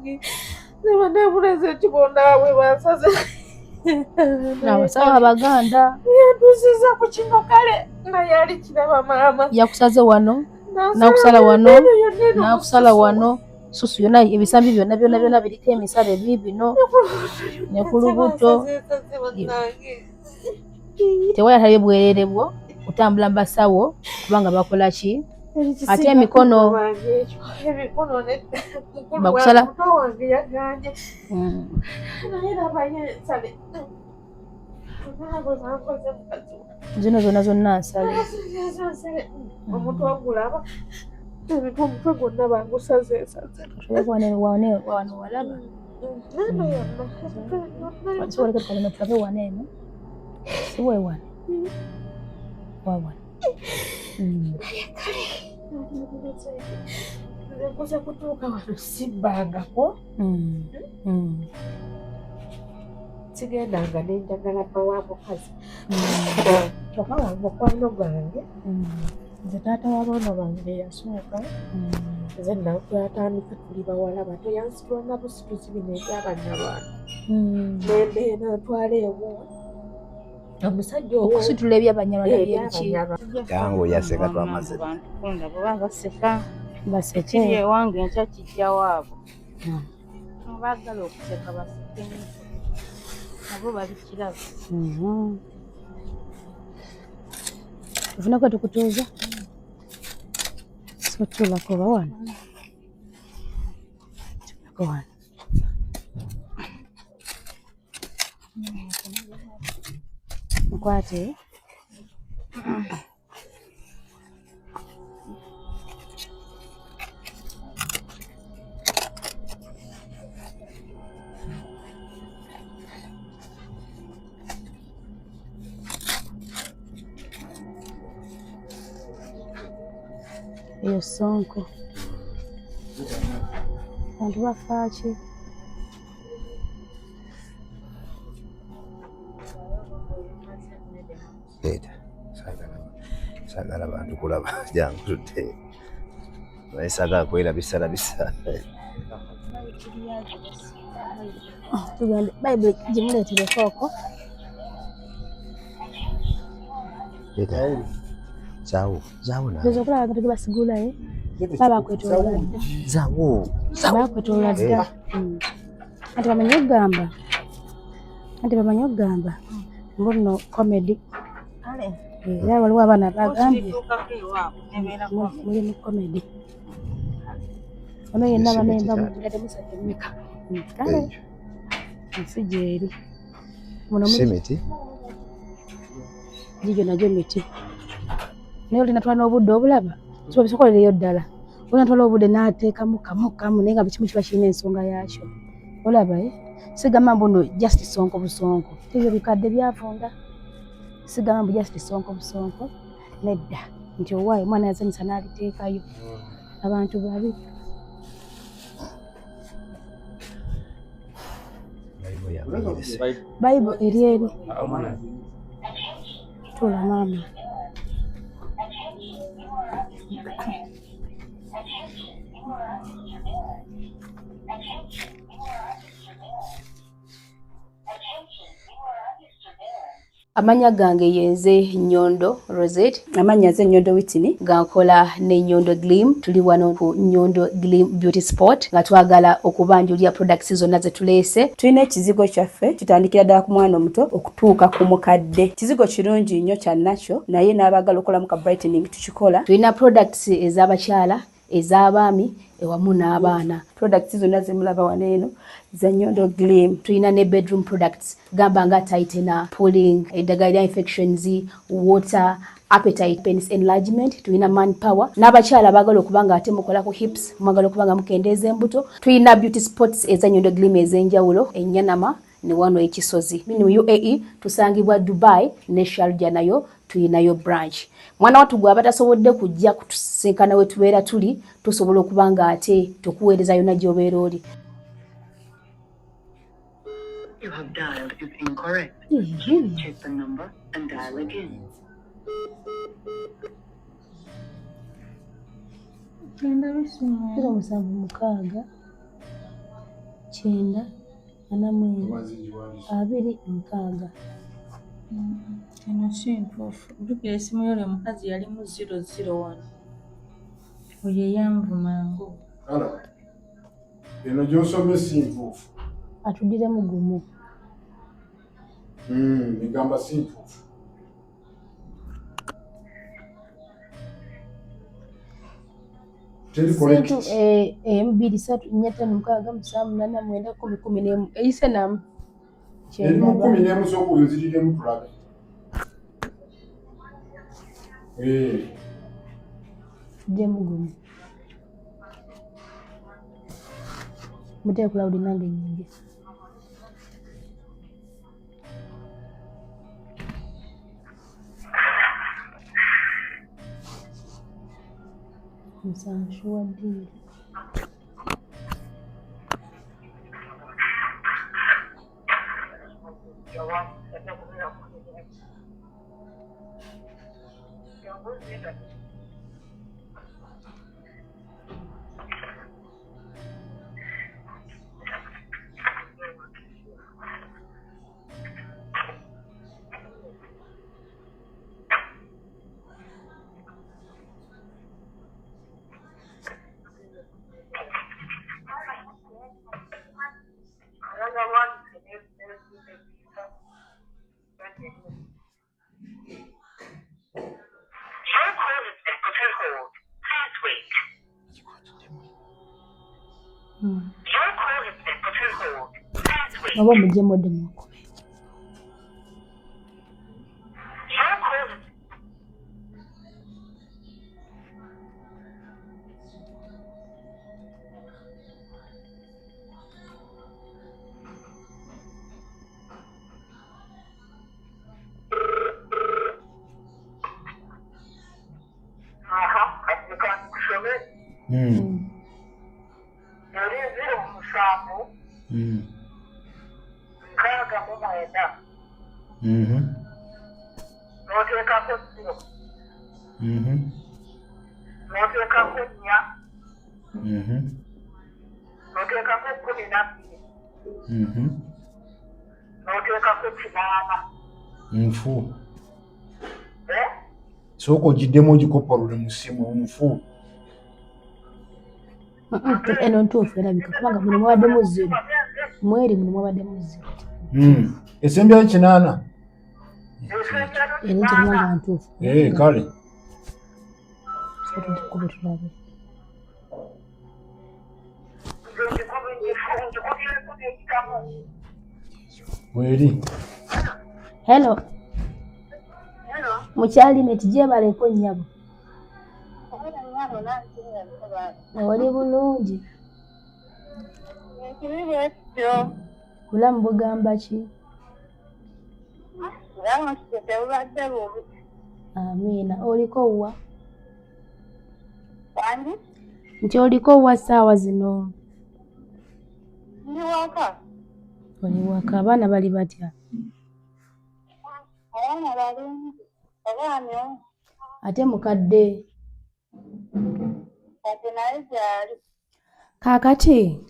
Wange nebanabulenzi ekibondaabwe bansaze. Abasawo abaganda. Yantusiza ku kino, kale naye ali kiraba maama. Yakusaze wano, nakusala wano, nakusala wano, susu yonna, ebisambi byonna byonna byonna biriko emisale biibino ne ku lubuto. Tewali atali bwerere bwo kutambula mu basawo kubanga bakola ki? Ate emikono bakusala. Zino zonna zonna nsale. Omutwe ogulaba, omutwe gwonna bangusaze nsaze. Wano walaba. Tulabe wano eno, si wewano wawano. Naye kale nze nkoze kutuuka wano sibbangako, sigendanga nenjagala bba wa mukazi kyokka wa mukwano gwange. Nze taata w'abaana bange yasooka, nze natwatandika tuli bawala bato, yansitula na busituzi bino ebyabanyarwanda, nembeera ntwala ewuwe omusajja. Okusitula ebyabanyarwanda byebiki? Jangu yaseka twamaze. Bantukunda baba baseka. Baseke. Kiri ewange enkya kijja waabwe. Baagala okuseka baseke nnyo, nabo babikiraba. Ofunako tukutuuza sotulako oba wano, tulako wano. Nkwate. Eyo sonko, bantu bafaaki? Leeta, saagala bantu kulaba. Jangu tudde, naye saagala kwerabisarabisa. Tugende, bayibuli gimuleetereko okwo. Leeta, zaawo, zaawo. Nze Nawe okulaba nga tegebasigulayo, baba bakwetoloola dda. Zaawo. Bakwetoloola dda. Anti bamanyi okugamba, anti bamanyi okugamba mbu nno comedy. Kale. Era waliwo abaana bagambye Okituukako ewaabwe nebeerako. Muli mu comedy ono yenna Yes, banemba taata. mugulade musajja mmeka. Kale Ekyo. ensi gyeri muno. Si miti. Gigyo nagyo miti, naye olinatwala n'obudde obulaba kiba bisokolereyo ddala, olinatwala obudde n'ateekamu kamu kamu, naye nga buli kimu kiba kirina ensonga yaakyo. Olaba, eh? Sigamba mbu no just sonko busonko, ebyo bikadde byavunda. Sigamba mbu just sonko busonko, nedda, nti owaayo omwana yazanyisa n'aliteekayo. Abantu babi. Bayibuli yamanyirese. Bayibuli eri eri. Tuula maama. Amanya gange yenze Nyondo Rosette. Amannya nze Nyondo Witini. Nga nkola ne Nyondo Glim. Tuli wano ku Nyondo Glim Beauty Spot nga twagala okubanjulira products zonna ze tuleese. Tulina ekizigo kyaffe, kitandikira ddala ku mwana omuto okutuuka ku mukadde. Kizigo kirungi nnyo kya nakyo, naye n'abaagala okukolamu ka brightening tukikola. Tulina products ez'abakyala, ez'abaami ewamu n'abaana. Products zonna zemulaba wano eno za Nyondo Glim. Tulina ne bedroom products, gamba nga tightener, pulling, eddagala lya infections, water, appetite, penis enlargement. Tulina man power n'abakyala abaagala okuba nga ate mukola ku hips, mwagala okuba nga mukendeeza embuto. Tulina beauty spots eza Nyondo Glim ez'enjawulo, enyanama ne wano ekisozi mu UAE. Tusangibwa Dubai ne Sharjah, nayo tuyinayo branch. Mwana wattu gwe aba tasobodde kujja kutusinkana we tubeera tuli, tusobola okuba nga ate tukuweereza yonna gy'obeera oli. You have dialed is incorrect. Check the number and dial again. 076. 90 49 26. Eno si ntuufu. Jjukira essimu y'oli omukazi yalimu 001. Oyo eyanvumanga oyo. Ala, eno gy'osomye si ntuufu. Atuddiremu gumu. Egamba si ntuufu. Teri correct. Sentu emu bbiri ssatu nnya ttaano mukaaga musanvu munaana mwenda kkumi kkumi n'emu eyise namu. Eri mu 11 sooka onziriremu tulabe. Tuddemu gumu. Muteeke ku lawudi nange nnyinge. Musanvu shuwa ddiiru. Oba muggyemu oddemu okube. Eri 07 69 n'oteekako 0 n'oteekako 4 n'oteekako 12 n'oteekako 8. Nfu. Sooka ogiddemu ogikopolole mu ssimu nfu. Eno ntuufu erabika kubanga muno mwabaddemu 0. Mweri muno mwabaddemu 0. Esembyayo 8. Eno nti nga ntuufu. Kale. So tugikube tulabe. Mweri. Hello. Mukyali Neti gyebaleko nnyabo. Oli bulungi? Bulamu bugamba ki? Amiina. Oliko wa? Nti oliko wa ssaawa zino? Ndi waka. Oli waka. Abaana bali batya? Abaana balungi. Abaana Ate mukadde? kati naye gyali. Kaakati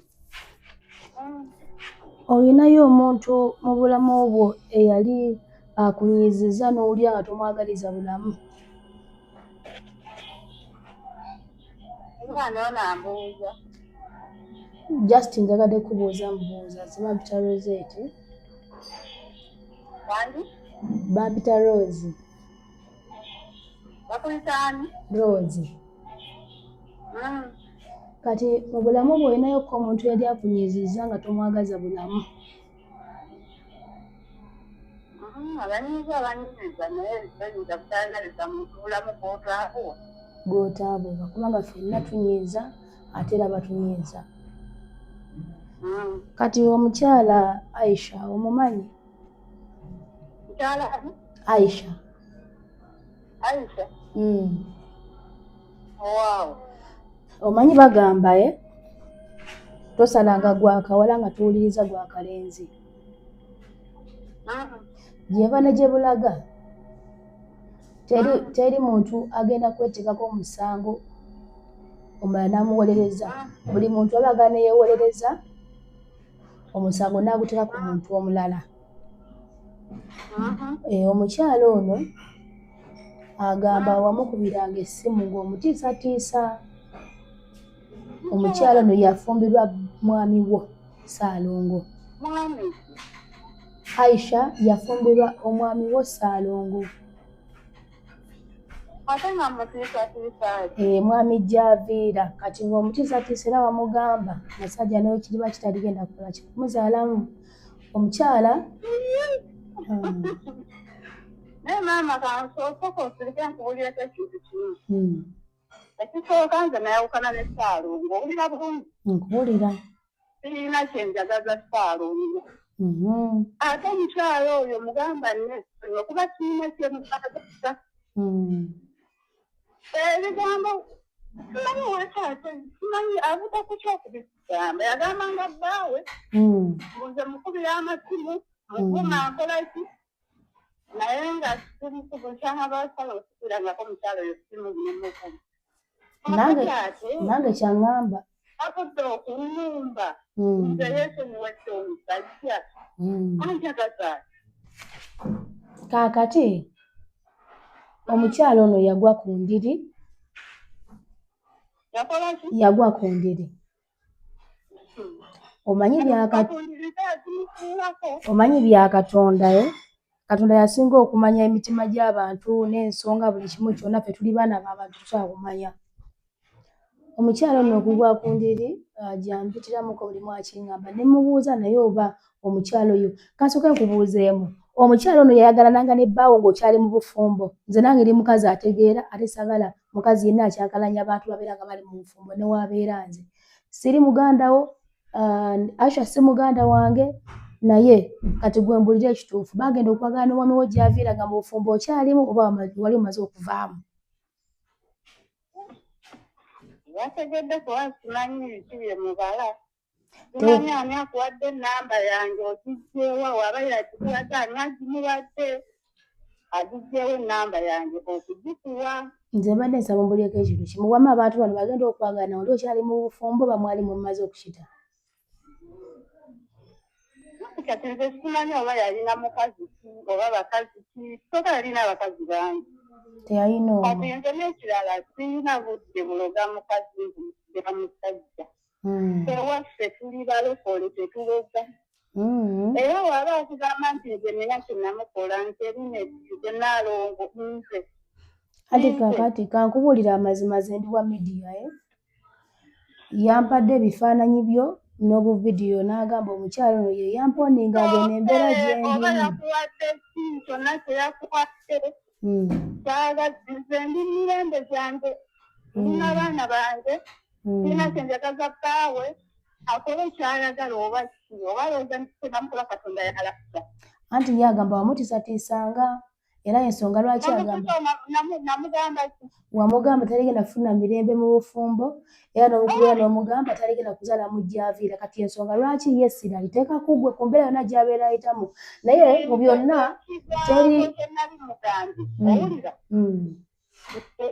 olinayo omuntu mu bulamu bwo eyali akunyiizizza n'owulira nga tomwagaliza bulamu? Omwana ono ambuuza. Just njagadde kubuuza mbuuza. Nze bampita Rosette. Wangi? Bampita Rose. Bakuyita ani? Rose. Kati mu bulamu bwo olinayokko omuntu eyali akunyiizizza nga tomwagaza bulamu? Abanyiiza abanyiiza naye toyinza kutayagaliza muntu bulamu gw'otaabuwa. Gw'otaabuwa kubanga ffenna tunyiiza ate era batunyiiza. Kati omukyala Aisha omumanyi? Mukyala ani? Aisha. Aisha? Owaawo. Omanyi bagamba tosalanga gwa kawala nga towuliriza gwa kalenzi. Gyeva ne gye bulaga teri muntu agenda kweteekako omusango omulala n'amuwolereza. Buli muntu aba agala ne yeewolereza Omusango n'aguteeka ku muntu omulala. Omukyala ono agamba wamukubiranga essimu ng'omutiisatiisa. Omukyala ono yafumbirwa mwami wo Ssaalongo. Aisha yafumbirwa omwami wo Ssaalongo. Ate nga mutiisatiisa ki? Mwami Gyaviira kati ng'omutiisatiisa era wamugamba musajja nawe kiriba kitaligenda kukola kikumuzaalamu omukyala. Naye maama kansooka osirike nkubuulireko ekintu kimu. Ekisooka nze nayawukana ne Ssaalongo, owulira bulungi? Nkuwulira. Sirina kye njagaza Ssaalongo. Ate omukyala oyo mugamba nnesonyiwe kuba sirina kye mwagaza. Ebigambo simanyi wekaate simanyi avudde ku ki okubigamba. Yagambanga bbaawe mbu nze mukubira amasimu, muvuma nkola ki naye nga simukubukyanga basala osikirangako omukyala oyo simu nemukulu. Nange kyaŋŋamba. Avudde okunumba nze yeesonyiwa dda omusajja anjagaza. Kaakati omukyala ono yagwa ku ndiri. Yakola ki? Yagwa ku ndiri. Omanyi omanyi bya Katonda eh? Katonda yasinga okumanya emitima gy'abantu n'ensonga buli kimu kyonna ffe tuli baana b'abantu tusobola kumanya. Omukyala ono okugwa ku ndiri gyampitiramuko buli mwakingamba ne mubuuza naye oba omukyala oyo kansooke nkubuuzeemu omukyala ono yayagalananga ne bbaawo ng'okyali mu bufumbo. Nze nange ndi mukazi ategeera ate sagala mukazi yenna akyankalanya abantu babeera nga bali mu bufumbo ne wabeera nze. Siri muganda wo, Asha si muganda wange naye kati gwe mbulira ekituufu baagenda okwagala n'omwami wo gy'aviira nga mu bufumbo okyalimu oba wali omaze okuvaamu? Yategedde kuba simanyi biki bye mubala. Simanyi ani akuwadde ennamba yange ogiggyeewa waba yagikuwadde ani agimuwadde agiggyeewo ennamba yange okugikuwa. Nze mbadde nsaba ombulyeko ekintu kimu wamma abantu bano bagenda okwagalana oli okyali mu bufumbo oba mwali mumaze okukita? Kati nze simanyi oba yalina mukazi ki oba bakazi ki soka yalina abakazi bangi. Teyalina omu. Kati nze n'ekirala sirina budde buloga mukazi nzira musajja. Ewaffe tuli balokole tetuloga. Era waba akugamba nti nze nina kye namukola nti erina nze Nnaalongo nze. Ati kakati kankubuulire amazima ze ndi wa midiya eh? Yampadde ebifaananyi byo n'obuvidiyo n'agamba omukyala ono ye yamponinga ng'eno embeera gye ndimu. Oba yakuwadde ki kyonna kye yakuwadde kyaga nze ndi mirembe gyange ndi n'abaana bange sirina kye njagaza bbaawe akole ky'ayagala oba ki oba alowooza nti kye namukola Katonda y'alaba. Anti ye agamba wamutiisatiisanga era ensonga lwaki agamba wamugamba taligenda kufuna mirembe mu bufumbo era n'omukubeera n'omugamba taligenda kuzaala mujjaviira kati ensonga lwaki ye essira liteeka ku ggwe ku mbeera yonna gy'abeera ayitamu naye mu byonna teri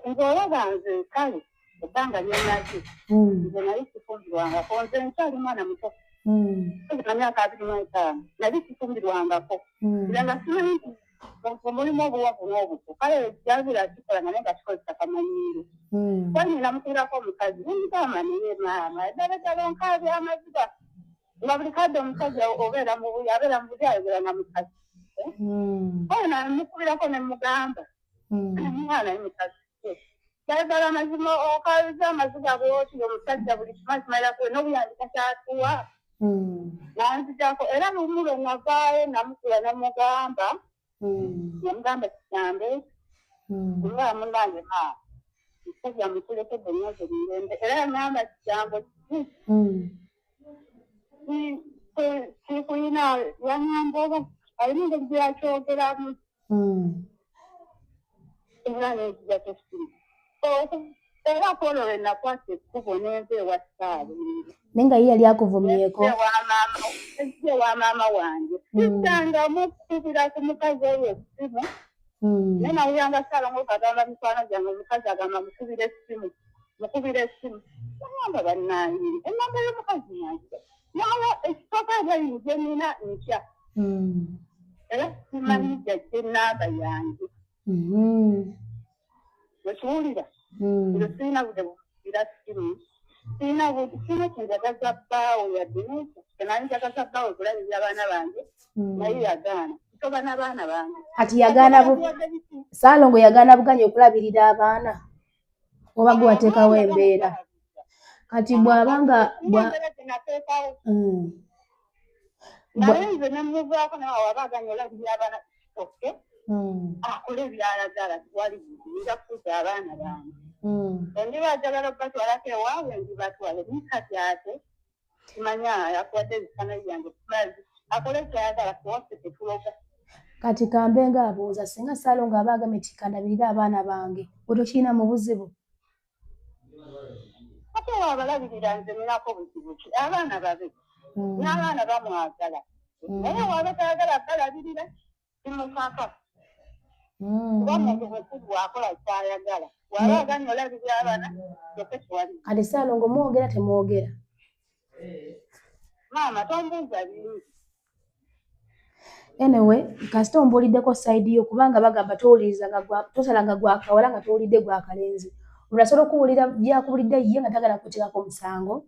Nze olaba nze kale ebbanga lyennaze nze nali sifumbirwangako nze nkyali mwana muto na myaka 25 nali sifumbirwangako era nga simanyi nti mulimu obuwavu n'obuto kale jabira kikola naye nga kikozesa kamanyiiro kale namukubirako omukazi nemugamba naye maama ddala ddala onkaabya amaziga nga buli kadde omusajja obeera mu buli abeera mu buli ayogera na mukazi kale namukubirako ne mugamba omwana ye mukazi ddala amazima okabiza amaziga bwoti omusajja buli kimu akimalira kuwe n'obuyambi takyatuwa nanzijako era lumu lwe navaayo namukula namugamba namugamba kigambe nga munange maama musajja mukulekedde nyoze mirembe era yangamba kigambo ki sikuyina yangamba oba alina engeri gyeyakyogeramu era nenzija kesimu era kwolwo lwe nakwata ekkubo nenva ewa Ssaalongo. Naye nga ye yali akuvumyeko. Nzija ewa maama wange siddangamu kukubira ku mukazi oyo essimu naye nawuliranga Ssaalongo kagamba mikwano gyange omukazi agamba mukubira essimu. Mukubira essimu, agamba bannange ennamba y'omukazi yange nawa ekisooka ebyayini gye nnina nkya era simanyi jajja ennamba yange. Wekiwulira? Nze sirina budde bukubira ssimu, sirina budde, sirina kyenjagaza bbaawe yadde nekyo kyenali njagaza bbaawe kulabirira abaana bange, naye yagaana kutoba n'abaana bange. Kati yagaana Saalongo yagaana buganya okulabirira abaana oba gwe wateekawo embeera? Kati bw'aba nga naye nze nemuvaako nawe waba aganya olabirira abaana oke akole byalagala, wali nja kukuza abaana bange. Endiba ajagala okubatwalako ewaabwe ndibatwale, kati ate simanya akuwadde ebifaananyi byange, akole kyayagala, kuwaffe tetuloga. Kati kambe nga abuuza, singa Saalongo aba agambye nti kandabirire abaana bange, gwe tokirina mu buzibu? Ate waabalabirira nze ninako buzibu ki? Abaana babe n'abaana bamwagala, naye waaba tayagala balabirira simukaka, kuba muntu mukulu akola kyayagala. Waba aganya olabirira abaana kyokka kiwali. Kati Saalongo mwogera temwogera? Maama, tombuuza bingi. Anyway, kasita ombuuliddeko side yo, kubanga bagamba towuliriza tosalanga gwakawala nga towulidde gwakalenzi. Omuntu asobola okuwulira byakubulidde ye nga tagala kuteekako musango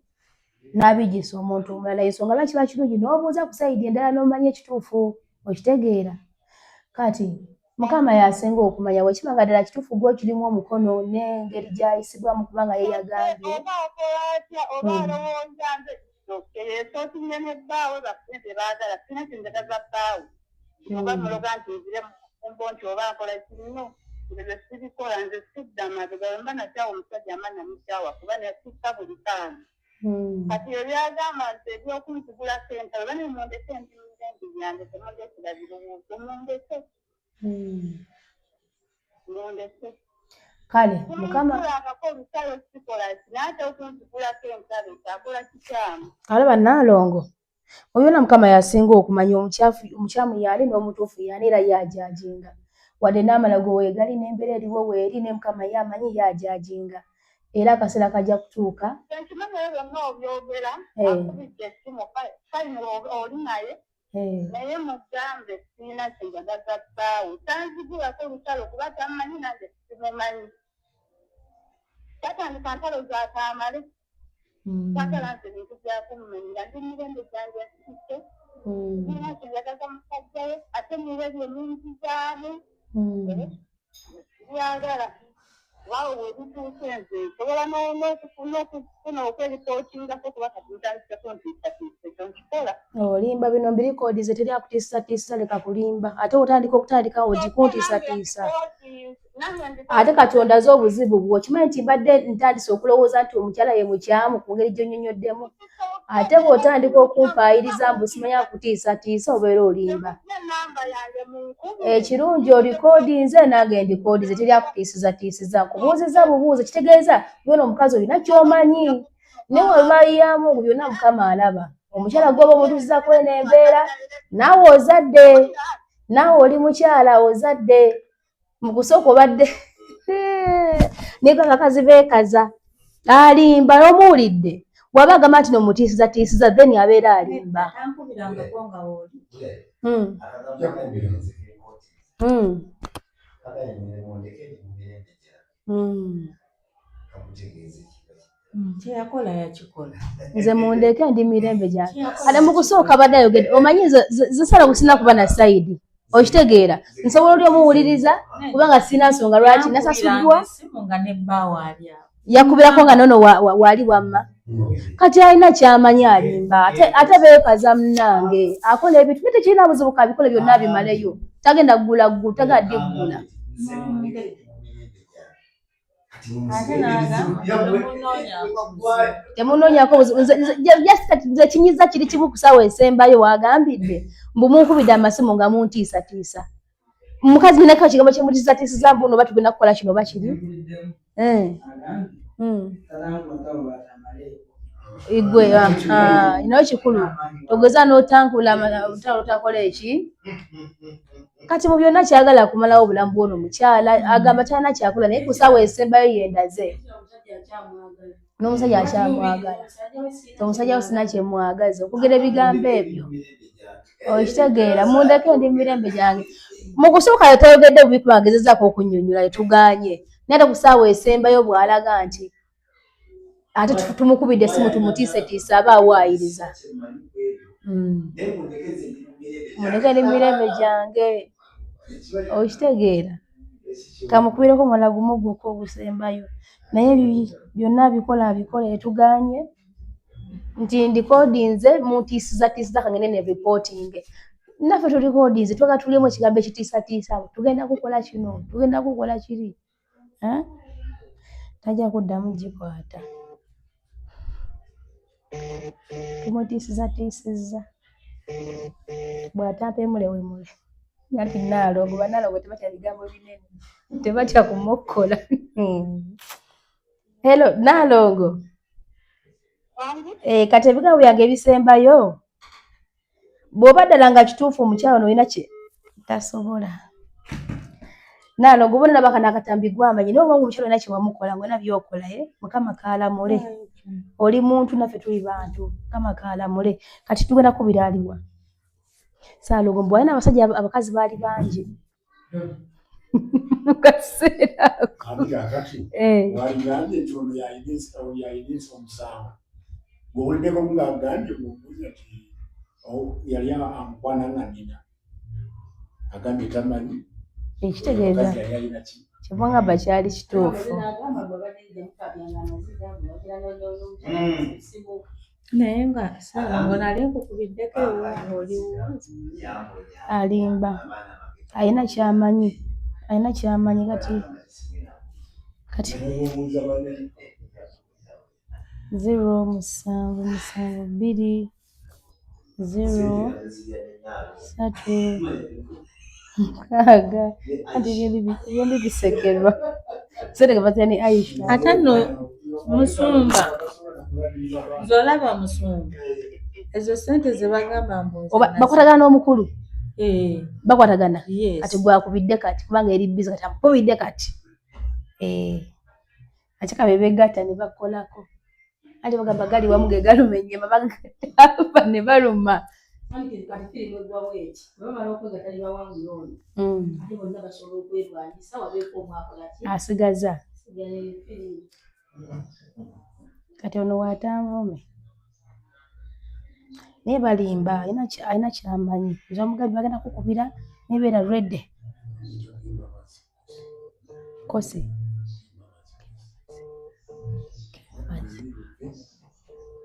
n'abigisa omuntu omulala. Ensonga lwaki kiba kirungi n'obuuza ku side endala n'omanya ekituufu, okitegeera. Kati Mukama yasinga okumanya bwe kiba nga ddala kituufu gwe okirimu omukono n'engeri gy'ayisibwamu, kubanga ye yagambye. Oba akola atya, oba alowooza nze yeesootinye ne bbaawe bafune bye baagala, sina kinjagaza bbaawe oba muloga nti nzire mu bufumbo nti oba nkola kino. Nze bye sibikola, nze sidda mabega. Bwe mba nakyawa omusajja mba namukyawa, kuba nasikka buli kaana. Kati ebyagamba nti ebyokunzigulako entalo, bane mundeke, ndi mirembe gyange, temundekera birowoozo, mundeke, mundeke. Kale Mukama Temunzigulangako olutalo, sikola ki, naye ate okunzigulako entalo kyakola kikyamu. Alaba Naalongo obyona, Mukama yasinga okumanya omukyamu yaani n'omutuufu yaani, era ye ajajinga. Wadde n'amalago weegali n'embeera eriwo weeri, ne Mukama ye amanyi, ye ajajinga, era akaseera kajja kutuuka. Nkimanyi ebyo byonna obyogera. Akubidde essimu, fine, oli naye. Naye mugambe sirina kyenjagaza bbaawe, tanzigulako olutalo kuba tammanyi, nange simumanyi. Tatandika ntalo zakamale, sagala nze bintu byakumumanyira, ndi mirembe gyange nsitute, sirina kyenjagaza musajja we, ate niwe byemunzizaamu byagala waawe webituuse nze nsobola n'okufuna okweripootingako, kuba kati ntandiseko ntiisatiisa, ekyo nkikola. Olimba, bino mbirikoodize, teri akutiisatiisa, leka kulimba. Ate otandika okutandika ogikuntiisatiisa, ate Katonda ze obuzibu bwo. Okimanyi nti mbadde ntandise okulowooza nti omukyala ye mukyamu ku ngeri gy'onnyonnyoddemu, ate bw'otandika okumpaayiriza mbu simanya kutiisatiisa, obeera olimba. Ekirungi orikoodinze, nange ndikoodize, teri akutiisizatiisiza, nkubuuziza bubuuze. Kitegeeza byona omukazi olina ky'omanyi, naye webayiyamu byonna Mukama alaba. Omukyala gwoba omutuusizaako eno embeera, naawe ozadde, naawe oli mukyala ozadde, mu kusooka obadde naye abakazi beekaza, alimba n'omuwulidde waba agamba nti nomutiisizatiisiza, then abeera alimba. Kyeyakola yakikola. Nze mundeke, ndi mirembe gyange. Ate mu kusooka abadde ayogedde, omanyi nze sala sina kuba na side, okitegeera? Nsobola oli omuwuliriza kubanga sina nsonga lwaki nasasuddwa. Essimu nga ne bbaawe ali awo. Yakubirako nga nono waali wamma. Kati alina kyamanyi, alimba, ate beekaza. Munnange akola ebintu naye tekirina buzibu, kabikole byonna abimaleyo, tagenda kugula ggulu, tagenda diggula. Ate n'agamba temunoonyaako buzibu. Temunoonyako buzibu. Just kati nze kinyiza kiri kimu, ku ssaawa esembayo wagambidde mbu munkubidde amasimu nga muntiisatiisa. Mukazi ninako ekigambo kyemutiisatiisiza mbu no oba tugenda kukola kino oba kiri. Igwe naye kikulu togeza n'otankula olutalo otakola eki. Kati mu byonna kyagala kumalawo obulamu bw'ono mukyala, agamba kyalina kyakola, naye ku ssaawa esembayo yendaze. Omusajja N'omusajja akyamwagala. Omusajja wo sina kyemwagaza okugera ebigambo ebyo. Okitegeera, mundeke ndi mu mirembe gyange. Mu kusooka tayogedde bubi kuba agezezaako okunnyonnyola tetugaanye. Naye ate ku ssaawa esembayo bw'alaga nti ate tumukubidde essimu tumutiisetiise aba awaayiriza. Mundeke ndi mu mirembe gyange. Okitegeera? Kamukubireko omulala gumu gwokka ogusembayo. Naye byonna abikola abikola tetugaanye. Nti ndikodinze muntiisizatiisiza kangende ne reporting. Naffe tulikodinze twagala tulimu ekigambo ekitiisatiisa tugenda kukola kino tugenda kukola kiri. Tajja kuddamu gikwata. Tumutiisizatiisizza. Bw'atampemule wemule. Anti Nnaalongo, bannaalongo tebatya bigambo binene, tebatya kumokkola. Hello, Nnaalongo. Eh, kati ebigambo byange ebisembayo bw'oba ddala nga kituufu omukyala ono olina kye tasobola. Nnaalongo bona olaba kano akatambi gwamanyi naye oba omukyala olina kye wamukola ng'olina by'okola eh, Mukama kaalamule. Oli muntu naffe tuli bantu, Mukama kaalamule. Kati tugenda kubira aliwa? Ssaalongo mbu alina abasajja abakazi baali bangi. Mu kaseera ako. Ate kaakati Eh. waligambye nti ono yalina omusango gw'owuliddeko ng'agambye bw'omubuuza nti yali amukwana nga nina agambye tamanyi Ekitegeeza omukazi yali alina ki kyova ngamba kyali kituufu. Naye nga Ssaalongo nali nkukubiddeko ewange oliwo. Alimba alina kyamanyi alina kyamanyi kati kati 0 7 7 2 0 3 6 anti byombi bisekerwa sente batya ne Aisha. Ate nno musumba nze olaba musumba ezo ssente ze bagamba mbu nze Oba bakwatagana n'omukulu Eh, bakwatagana yes. Kati gwakubidde kati kubanga eri busy kati amukubidde kati. Eh. Ate kabe begatta ne bakolako. Anti bagamba gali wamu ge galuma ennyama bagatta ne baluma. Anti kati firimu eggwa bweti bwe bamala okwegatta ne bawangula ono ate bonna basobola okwerwanyisa wabeeko omu akola ki Asigaza. Sigala eyo firimu. Kati ono waatanvume. Naye balimba alina kyamanyi. Nze omugambye bagenda kukubira nebeera ready. Kosi. Kembabazi.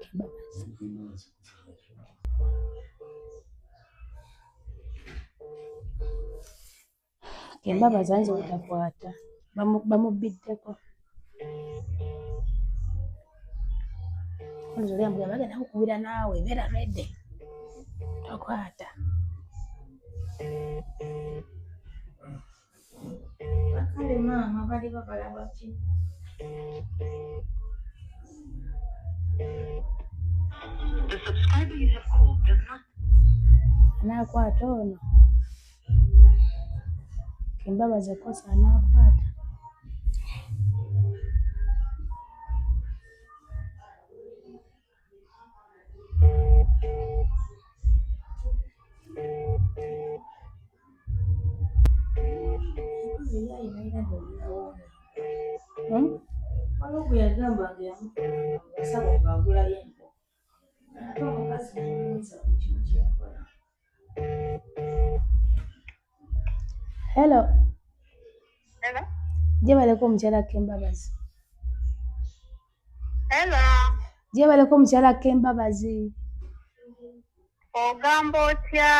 Kembabazi. Kembabazi ayinza obutakwata. Bamubbiddeko. Olowooza oli amugamba bagenda kukubira naawe beera ready. Tokwata. Kale maama bali babalaba ki? Anaakwata ono. Kembabazi ekosa anaakwata. Waliwo gwe yagamba nga yamutwala mu basawo ng'agulayo enkoko ate omukazi n'amubuuza buli kimu kye yakola. Hello. Hello? Gyebaleko omukyala Kembabazi. Hello. Gyebaleko omukyala Kembabazi. Ogamba otya?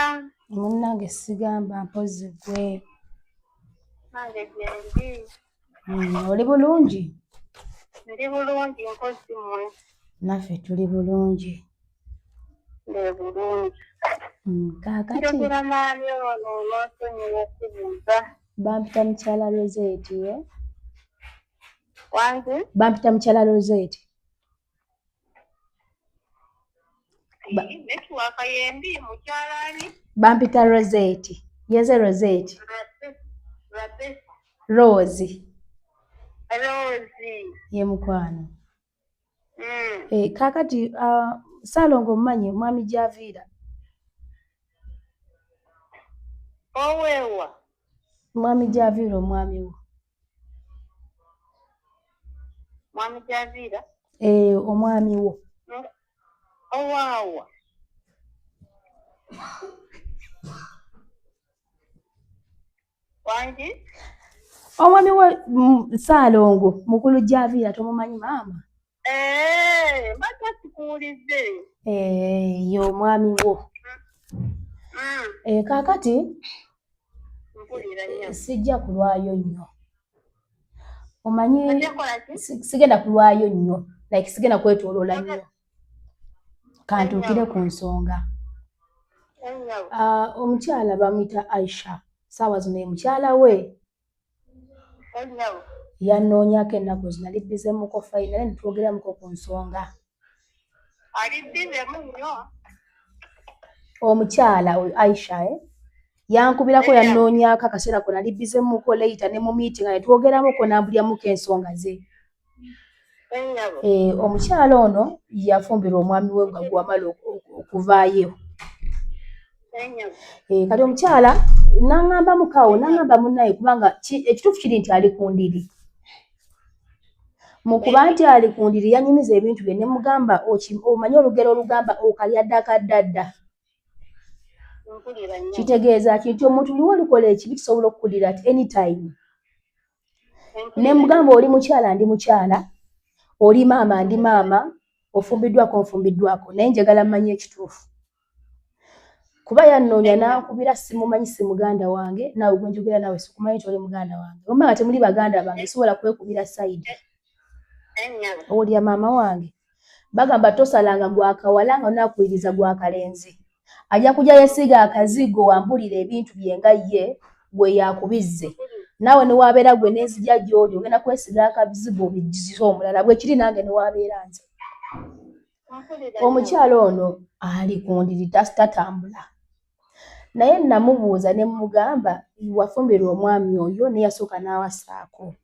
Munnange sigamba mpozzi ggwe. Nange gyendi. Oli bulungi? Ndi bulungi mpozzi mmwe. Naffe tuli bulungi. Ndi bulungi. Kaakati Njogera naani ono onoosonyiwa okubuuza? Bampita mukyala Rosette, eh? Wangi? Bampita mukyala Rosette. Network yembi mukyala ani? Bampita Rosette. Yeze Rosette. Rebecca. Rose. Rose. Ye mukwano. Eh, kaakati Ssaalongo omumanyi omwami Gyaviira? Oweewa? Mwami Gyaviira omwami wo. Mwami Gyaviira? Eh, omwami wo. Owaawa? Wangi? Omwami wa Ssaalongo mukulu Gyaviira tomumanyi maama? Eh, mbadde sikuwulidde. Eh, ye omwami wo. Eh, kaakati Mpulira nnyo. Sijja kulwayo nnyo. Omanyi Ojja kukola ki? Sigenda kulwayo nnyo, like sigenda kwetooloola nnyo. Kantuukire ku nsonga. Ennyabo. Ah, omukyala bamuyita Aisha, ssaawa zino ye mukyala we. Ennyabo. Yannoonyaako ennaku zino, ali bbizeemuko fayina naye ne twogeramuko ku nsonga. Ali bbizemu nnyo. Omukyala oyo Aisha, yankubirako yannoonyaako akaseera ko nali bbizeemuko later ne mu meeting ne twogeramuko n'ambuliramuko ensonga ze. Ennyabo. Eh, omukyala ono yafumbirwa omwami we nga gwamala okuvaayo. Ennyabo. Eh, kati omukyala n'aŋŋamba mukawo n'aŋŋamba munnaye kubanga ekituufu kiri nti ali ku ndiri. Mu kuba nti ali ku ndiri yanyumiza ebintu bye ne mugamba omanyi olugero olugamba okalya dda kaddadda. Mpulira nnyo. Kitegeeza ki nti omuntu liwo olukola ekibi kisobola okukulira at any time. Ne mugamba oli mukyala ndi mukyala, oli maama ndi maama, ofumbiddwako nfumbiddwako naye njagala mmanye ekituufu. Kuba yannoonya n'ankubira simumanyi si muganda wange naawe gwe njogera naawe sikumanyi nti oli muganda wange. Bwe muba nga temuli baganda bange sobola kwekubira side. Ennyabo. Owulira maama wange? Bagamba tosalanga gwa kawala nga onaakuliriza gwa kalenzi. Ajja kujja yeesiiga akazigo wambulira ebintu bye nga ye gwe yakubizze. Naawe ne waabeera gwe n'enzija gy'oli ogenda kwesiiga akazigo obijjise omulala bwe kiri nange ne waabeera nze. Mpulira nnyo. Omukyala ono ali ku ndiri tatambula. Naye namubuuza ne mmugamba wafumbirwa omwami oyo naye yasooka n'awasaako.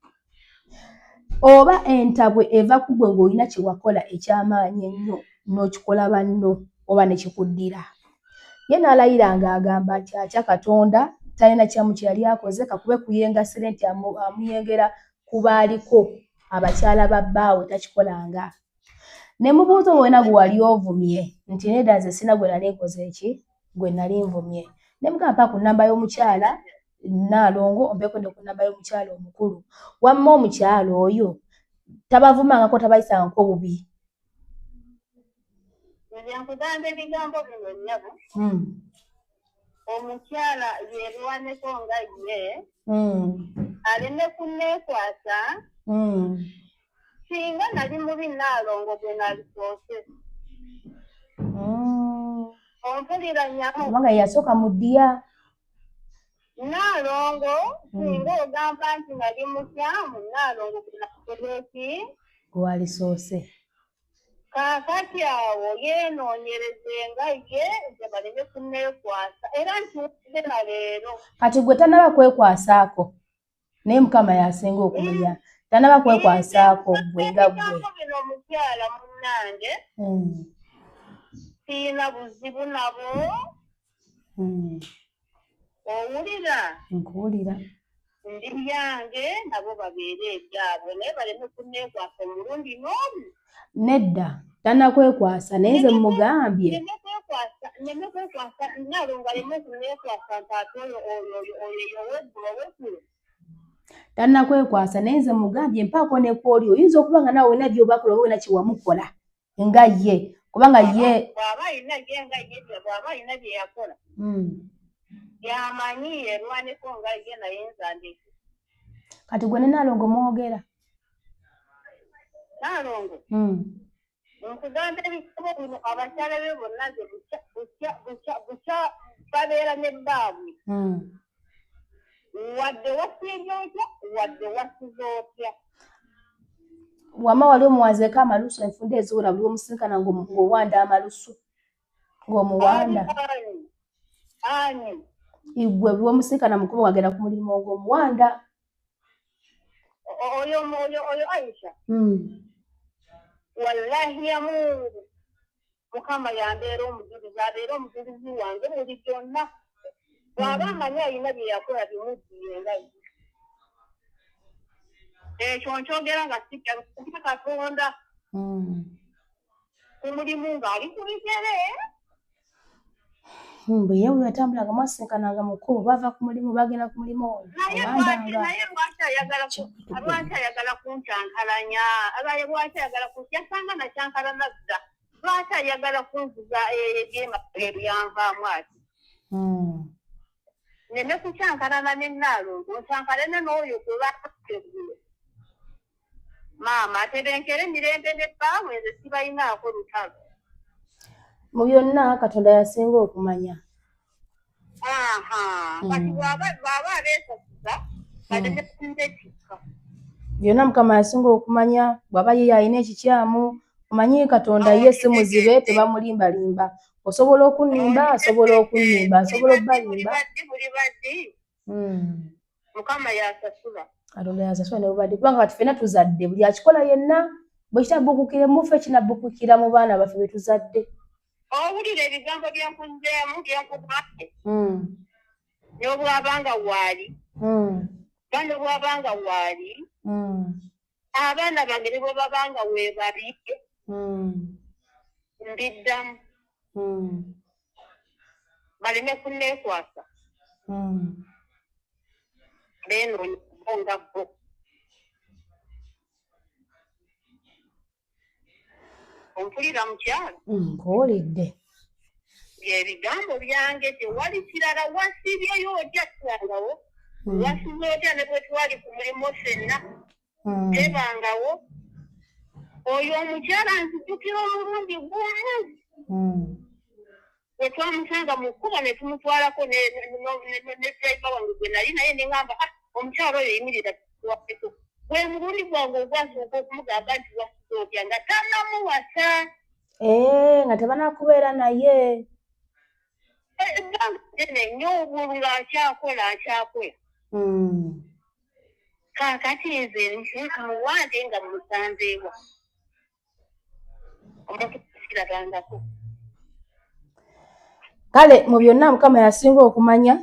Oba entabwe eva ku ggwe ng'olina kye wakola eky'amaanyi ennyo n'okikola banno oba ne kikuddira. Ye n'alayira ng'agamba nti atya Katonda talina kyamu kye yali akoze kakube kuyengasire nti amuyengera ku baaliko abakyala ba bbaawe takikolanga. Ne mubuuza oba olina gwe wali ovumye nti nedda nze sirina gwe nali nkoze eki gwe nali nvumye. Ne mugamba mpa ku nnamba y'omukyala Nnaalongo ompeeko ne ku nnamba y'omukyala omukulu. Wamma omukyala oyo tabavumangako tabayisangako bubi. Nze nkugamba ebigambo bino nnyabo. Omukyala yeerwaneko nga ye. Aleme kunneekwasa. Singa nali mubi Nnaalongo gwe nalisoose. Ompulira nnyabo? Kubanga ye yasooka mu ddya. Nnaalongo singa ogamba nti nali mukyamu Nnaalongo gwe nakoze ki? Gwe walisoose. Kaakati awo yeenoonyereze nga ye nze baleme kunneekwasa era ntuuze na leero. Kati gwe tannaba kwekwasaako naye Mukama y'asinga okumanya. Tannaba kwekwasaako gwe nga gwe. Ebigambo bino omukyala munnange siyina buzibu nabo. Owulira? Nkuwulira. Ndi byange nabo babeere ebyabwe naye baleme kunneekwasa omulundi n'omu. Nedda tannakwekwasa naye nze mugambye. Nneme kwekwasa, nneme kwekwasa, Nnaalongo aleme kunneekwasa nti ate oyo oyo oyo oyo ye ow'eggulo ow'eggulo. Tannakwekwasa naye nze mugambye mpaako ne kw'oli oyinza okuba nga naawe olina by'obakola oba olina kye wamukola nga ye kubanga ye Bw'aba alina ye nga ye bw'aba alina bye yakola by'amanyi yeerwaneko nga ye naye nze andeke. Kati gwe ne Nnaalongo mwogera? Nnaalongo nkugamba ebigambo bino abakyala be bonna nze bukya bukya bukya bukya babeera ne bbaabwe. Wadde wasiibye otya wadde wasize otya. Wamma wali omuwanzeeko amalusu enfunda eziwera buli lw'omusisinkana ng'owanda amalusu ng'omuwanda. Ani? Ani? Ggwe buli lw'omusisinkana mu kkubo ng'agenda ku mulimu ng'omuwanda. Oyo oyo oyo Aisha. Wallahi ya Mungu, Mukama yambeera omujulizi, abeera omujulizi wange buli byonna. Bw'aba amanyi alina bye yakola bimuddiye nga ye. Ekyo nkyogera nga sitya Katonda. Ku mulimu ng'ali ku bigere. Bwe ye bwe yatambulanga mwasinkananga mu kkubo, bava ku mulimu bagenda ku mulimu oyo. Naye Obandanga. lwaki, naye lwaki ayagala kunkyankalanya? Abaye lwaki ayagala ku yasanga nakyankalana dda, lwaki ayagala kunvuga ebyema ebyanvaamu ati? Neme kukyankalana ne Nnaalongo, nkyankalane n'oyo gwe bateggulo. Maama atebenkere mirembe ne bbaawe, nze sibalinaako lutalo. Mu byonna Katonda yasinga okumanya. Aha, kati bw'aba abeesasuza baleme kundetikka. Byonna Mukama yasinga okumanya. Bw'aba ye alina ekikyamu, omanyi Katonda ye si muzibe, tebamulimbalimba. Osobola okunnimba, asobola okunnimba, asobola obbalimba. Buli buli baddi. Mukama yasasula. Katonda yasasula ne bubadde, kubanga kati ffenna tuzadde. Buli akikola yenna bwe kitabbukukire mu ffe, kinabbukukira mu baana baffe be tuzadde. Owulira ebigambo byenkuzeemu byenkugambye? N'obwabanga waali, ba n'obwabanga waali, abaana bange ne bwe babanga weebali, mbiddamu baleme kunneekwasa. Beenoonya bo nga bo. Ompulira, mukyalo? Nkuwulidde. Byebigambo byange, tewali kirala. Wasibyeyo otya tuwangawo? Wasize otya ne bwe twali ku mulimu ffenna? Tebangawo. Oyo omukyala nzijukira omulundi gumu bwe twamusanga mu kkubo ne tumutwalako ne driver wange gwe nali naye, ne ŋŋamba, "Ah, omukyala oyo yimirira tuwaleko." Gwe mulundi gwange ogwasooka okumugamba nti wasize otya, nga tannamuwasa. Eh, nga tebanakubeera naye. Ebbanga ddene nnyo obulu ng'akyakola akyakola. Kaakati nze muwande nga musanzeewa omuntu sirabangako. Kale mu byonna Mukama yasinga okumanya.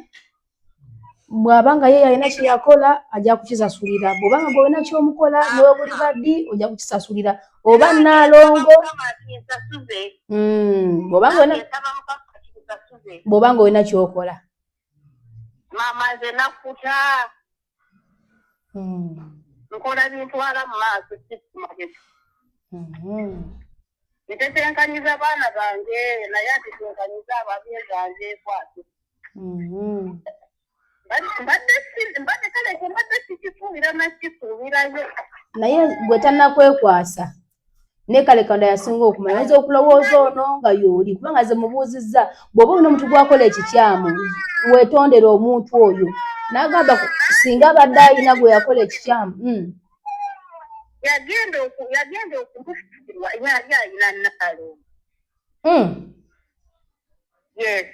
Bw'aba nga ye yalina kye yakola, ajja kukisasulira. Bw'oba nga gwe olina ky'omukola, ne bwe buliba ddi, ojja kukisasulira. Oba Nnaalongo Mukama akinsasuze. Nsaba Mukama akinsasuze. Bw'oba nga olina ky'okola. Maama, nze nakkuta. Nkola bintwala mu maaso, sikumagezi. Ntetenkanyiza baana bange, naye atetenkanyiza ababeezange kwate. Mbadde kale ekyo mbadde sikisuubira, nakisuubirayo. Naye gwe tannakwekwasa, naye kale Katonda yasinga okumanya. Oyinza okulowooza ono nga y'oli, kubanga ze mubuuzizza, bw'oba olina omuntu gwakola ekikyamu, weetondere omuntu oyo. N'agamba singa abadde alina gwe yakola ekikyamu. Yagenda okumufiirwa yali alina Nnaalongo. Yes.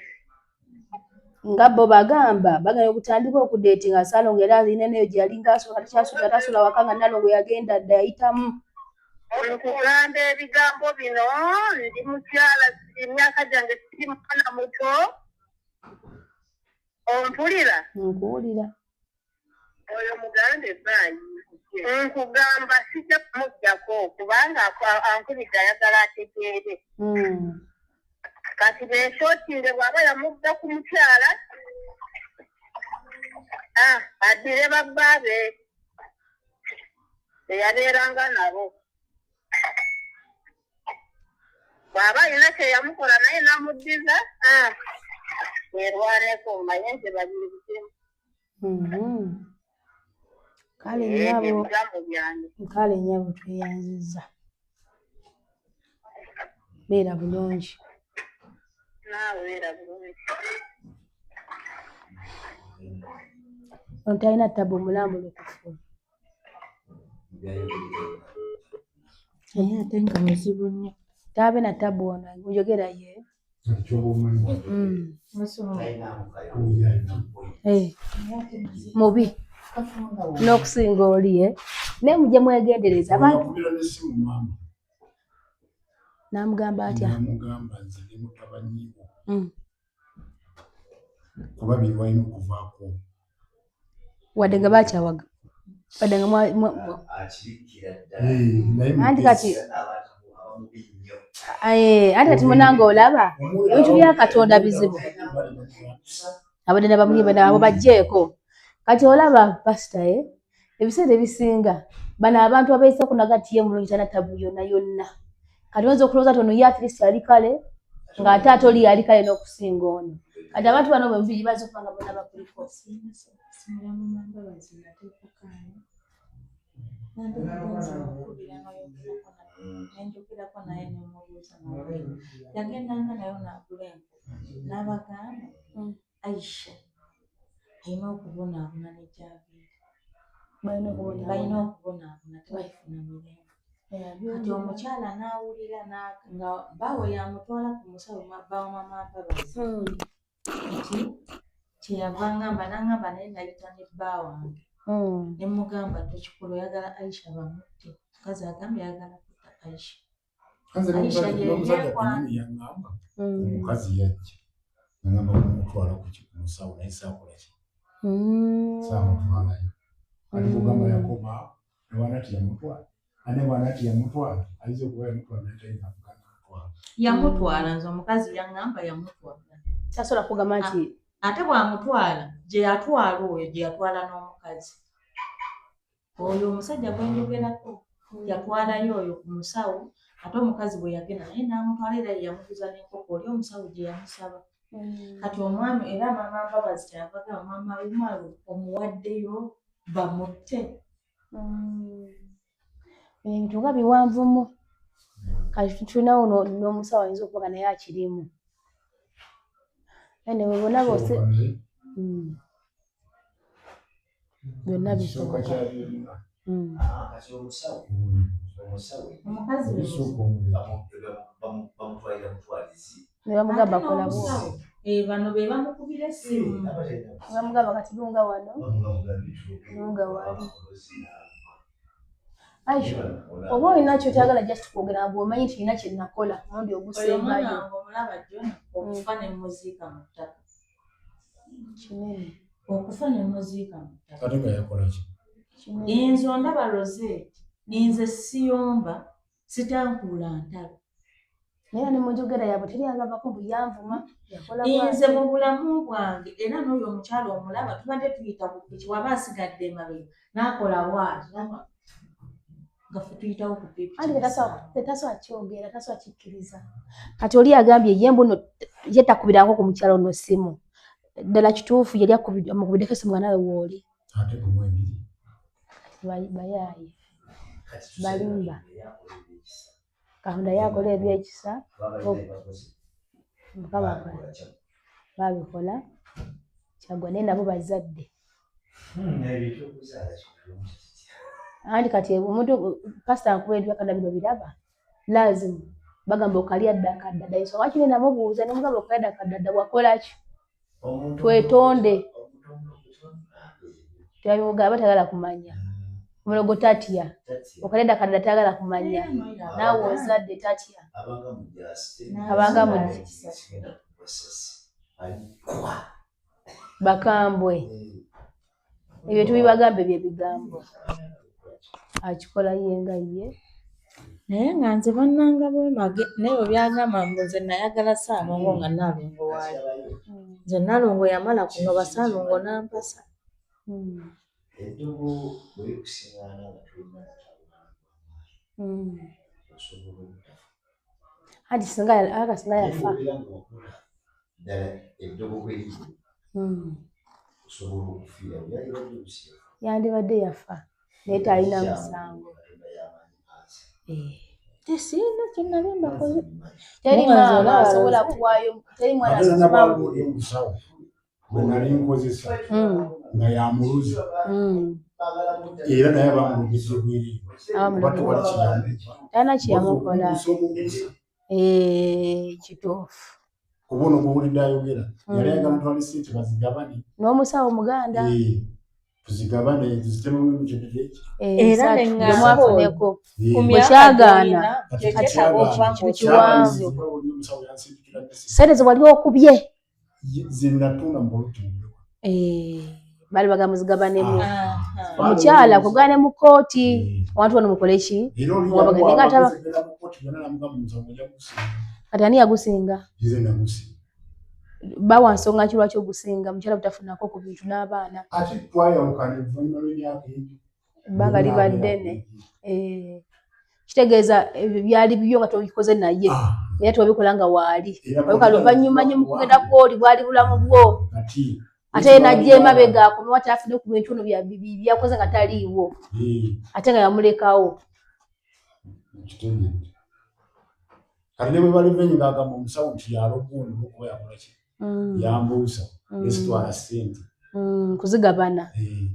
Nga bo bagamba bagenda okutandika okudeetinga, Ssaalongo era alina neyo gye yalinga asula, takyasula, tasula waka, nga Nnaalongo yagenda dda, yayitamu. Nkugamba ebigambo bino, ndi mukyala, emyaka gyange siri mwana muto. Ompulira? Nkuwulira. Oyo mugambe baayi, nkugamba sijja kumuggyako kubanga ankubidde ayagala ategeere. Kati beesootinge, bw'aba yamugga ku mukyala, ah, addire babbaabe beyabeeranga nabo. Bw'aba alina kye yamukola naye n'amuddiza, ah, yerwaneko, manye nze babinzizemu. Kale nnyabo. Ebigambo byange. Kale nnyabo, tweyanzizza, beera bulungi. Naawe beera bulungi. Ono talina ttabu, omulambulukufu. Naye ate nga muzibu nnyo. Taabe na ttabu ono njogera ye. Kyoba omanyi. Muzibu. Eh, mubi. N'okusinga oli ye naye mujje mwegendereza abantu. Nakubira n'essimu maama. N'amugamba atya? Namugamba nze ne mutabanyi wo kuba bye balina okuvaako. Wadde nga bakyawaga, wadde nga Akirikkira ddala. Eh, naye Anti mugezi. kati Abantu abamubi nnyo. Anti kati munange olaba ebintu bya Katonda bizibu. Abadde nabamuyimba nabo bajjeeko. Kati olaba pasita ye ebiseera ebisinga bano abantu abeeyisa kunaga nti ye mulungi talina tabu yonna yonna. Kati oyinza okulowooza nti ono ye at least ali kale ng'ate ate oli yali kale n'okusinga ono. Kati abantu bano bwe bayinza okuba nga bonna bakuliko. Simu ya Mama Mbabazi nateekako awo. Nandibadde nzimukubira n'oyogerako naye. Ne njogerako naye ne mmubuuza mawulire. Yagendanga nayo n'agula enkoko n'abagamba Aisha alina okubonaabona ne gy'agenda. Balina okubonaabona. Balina okubonaabona tebalifuna mirembe. Kati omukyala n'awulira nga bbaawe yamutwala ku musawo bba wa Mama Mbabazi nti kyeyava angamba n'angamba naye nayita ne bba wange ne mmugamba tokikola oyagala Aisha bamutte. Omukazi agambye ayagala kutta Aisha. Nze Aisha n'omusajja yeekwana. kennyini yaŋŋamba omukazi yajja naŋŋamba kumutwala ku ki ku musawo naye saakola ki saamutwalayo. Kati kugamba yakoma ne bwanati yamutwala ate bwanati yamutwala ayinza okuba yamutwala naye tayinza kugamba mutwala. Yamutwala nze omukazi yaŋŋamba yamutwala. Tasobola kugamba nti Ate bw'amutwala gye yatwala oyo gye yatwala n'omukazi. Oyo omusajja gwe njogerako yatwalayo oyo ku musawo ate omukazi bwe yagenda naye n'amutwala era ye yamuguza n'enkoko oli omusawo gye yamusaba. Kati omwami era Maama Mbabazi kyeyava agamba Maama Umaru omuwaddeyo bamutte. Ebintu nga biwanvumu. Kati tulinawo n'omusawo ayinza okuba nga naye akirimu. Anyway, bonna bose Kisoboka naye Byonna ekisooka bisoboka. kya byonna Ah, kati omusawo omusawo Omukazi olisooka omuleke. bamutwalira mutwalizi. Ne bamugamba Ate kola n'omusawo, bw'oti. bano be bamukubira essimu. Ne bamugamba kati lunga wano. Lunga wali. Aisha, oba olina ky'otoyagala just kwogera bw'omanyi nti olina kye nakola omulundi Oyo ogusembayo. omwana wange omulaba Jona okufa ne mmuziika mu ttaka. Kinene. Okufa ne mmuziika mu ttaka. Ate nga yakola ki? Kinene. Nze ondaba Rosette, nze siyomba, sitankuula ntalo. Naye ne mu njogera yaabwe teri agambako mbu yanvuma, yakola Nze bw'ati. mu bulamu bwange era n'oyo omukyala omulaba tubadde tuyita ku piki waba asigadde emabega n'akola bw'ati nga ffe tuyitawo ku piki. Anti tetasobola kyogera, tasobola kikkiriza. Kati oli agambye ye mbu nno ye takubirangako ku mukyala ono ssimu. Ddala kituufu yali amukubiddeko essimu nga naawe w'oli. Ate gumu ebiri. Bayaaye. Balimba. Katonda yakola ebyekisa. Mukama akola. Baabikola. Kyaggwa naye nabo bazadde. Anti kati omuntu pasita nkuba ebintu bya Katonda bino biraba. Lazimu bagamba okalya dda akadda dda. Ensonga lwaki nina mubuuza ne mugamba okalya dda akadda dda wakola ki? Twetonde. Tebabimugamba tayagala kumanya. Omulogo tatya. Okalya dda akadda tayagala kumanya. Naawe ozadde tatya. Abanga mujjaasi. Bakambwe. Ebyo tubibagamba ebyo ebigambo. Akikola ye nga ye. Naye nga nze bannanga bwemage naye bwe byagamba mbu nze nayagala Ssaalongo nga Nnaalongo waali. Nze Nnaalongo yamala kunoba Ssaalongo n'ampasa. Eddogo bwe likusiŋŋaana nga tolina mutawaana osobola obutafa. Anti singa aka singa Naye yafa. bw'obeera nga wakola ddala eddogo bwe liri osobola okufiirawo yalibadde oluusi yafa. Yandibadde yafa naye talina musango. Katonda y'amanyi ansa. Tesiina kye nali mbakoze. Teri Naye nga nze maama olaba asobola kuwaayo teri mwana Ate asobola nabwaliwo oli omusawo gwe nali nkozesa nga yamuluzi era naye abamulugidde bwereere oba tewali kyeyamukola. Talina kyeyamukola. Omugusa omugusa. Kituufu. Kuba ono gw'owulidde ayogera yali ayagala ntwale ssente bazigabane. N'omusawo Muganda. Eh, Tuzigabane tuzitememu emitendera egi. Era Esatu, ne ŋŋamba mwafuneko. Ku Bwe myaka kyagaana, gy'olina, Kati kyekyetaaga okuba Kino ng'okiwanvu. kiwanvu. Oli omusawo yansindikira message. Sente ze wali okubye. Ze natunda mu bulutungule. Eh, baali bagamba muzigabanemu. Aha. Omukyala kugane mu kkooti, Eh. abantu bano mukole ki? Era oli Muwabagane yamuwa nga taba- amagezi genda mu kkooti yonna n'amugamba omusango ojja kugusinga. Kati ani yagusinga? Nze nagusinga. Bawa nsonga ki lwaki ogusinga? Mukyala butafunako ku bintu n'abaana. Ate twayawukana oluvannyuma lw'emyaka egyo. Ebbanga liba ddene. Eh, kitegeeza ebyo byali bibyo nga tobikoze naye. Ah, Era tewabikola nga waali. era Wabikola luvannyuma nnyo mu kugenda kw'oli bwali bulamu bwo. Kati Ate ye n'ajja emabega akomewo ate afune ku bintu ono byakoze nga taliiwo. Eh, Ate nga yamulekawo. kitegedde. Kati ne bwe balivenyi ng'agamba omusawo nti yaloga ono olw'okuba yakola ki? Yambuusa. Nesitwala ssente. Kuzigabana. Eh.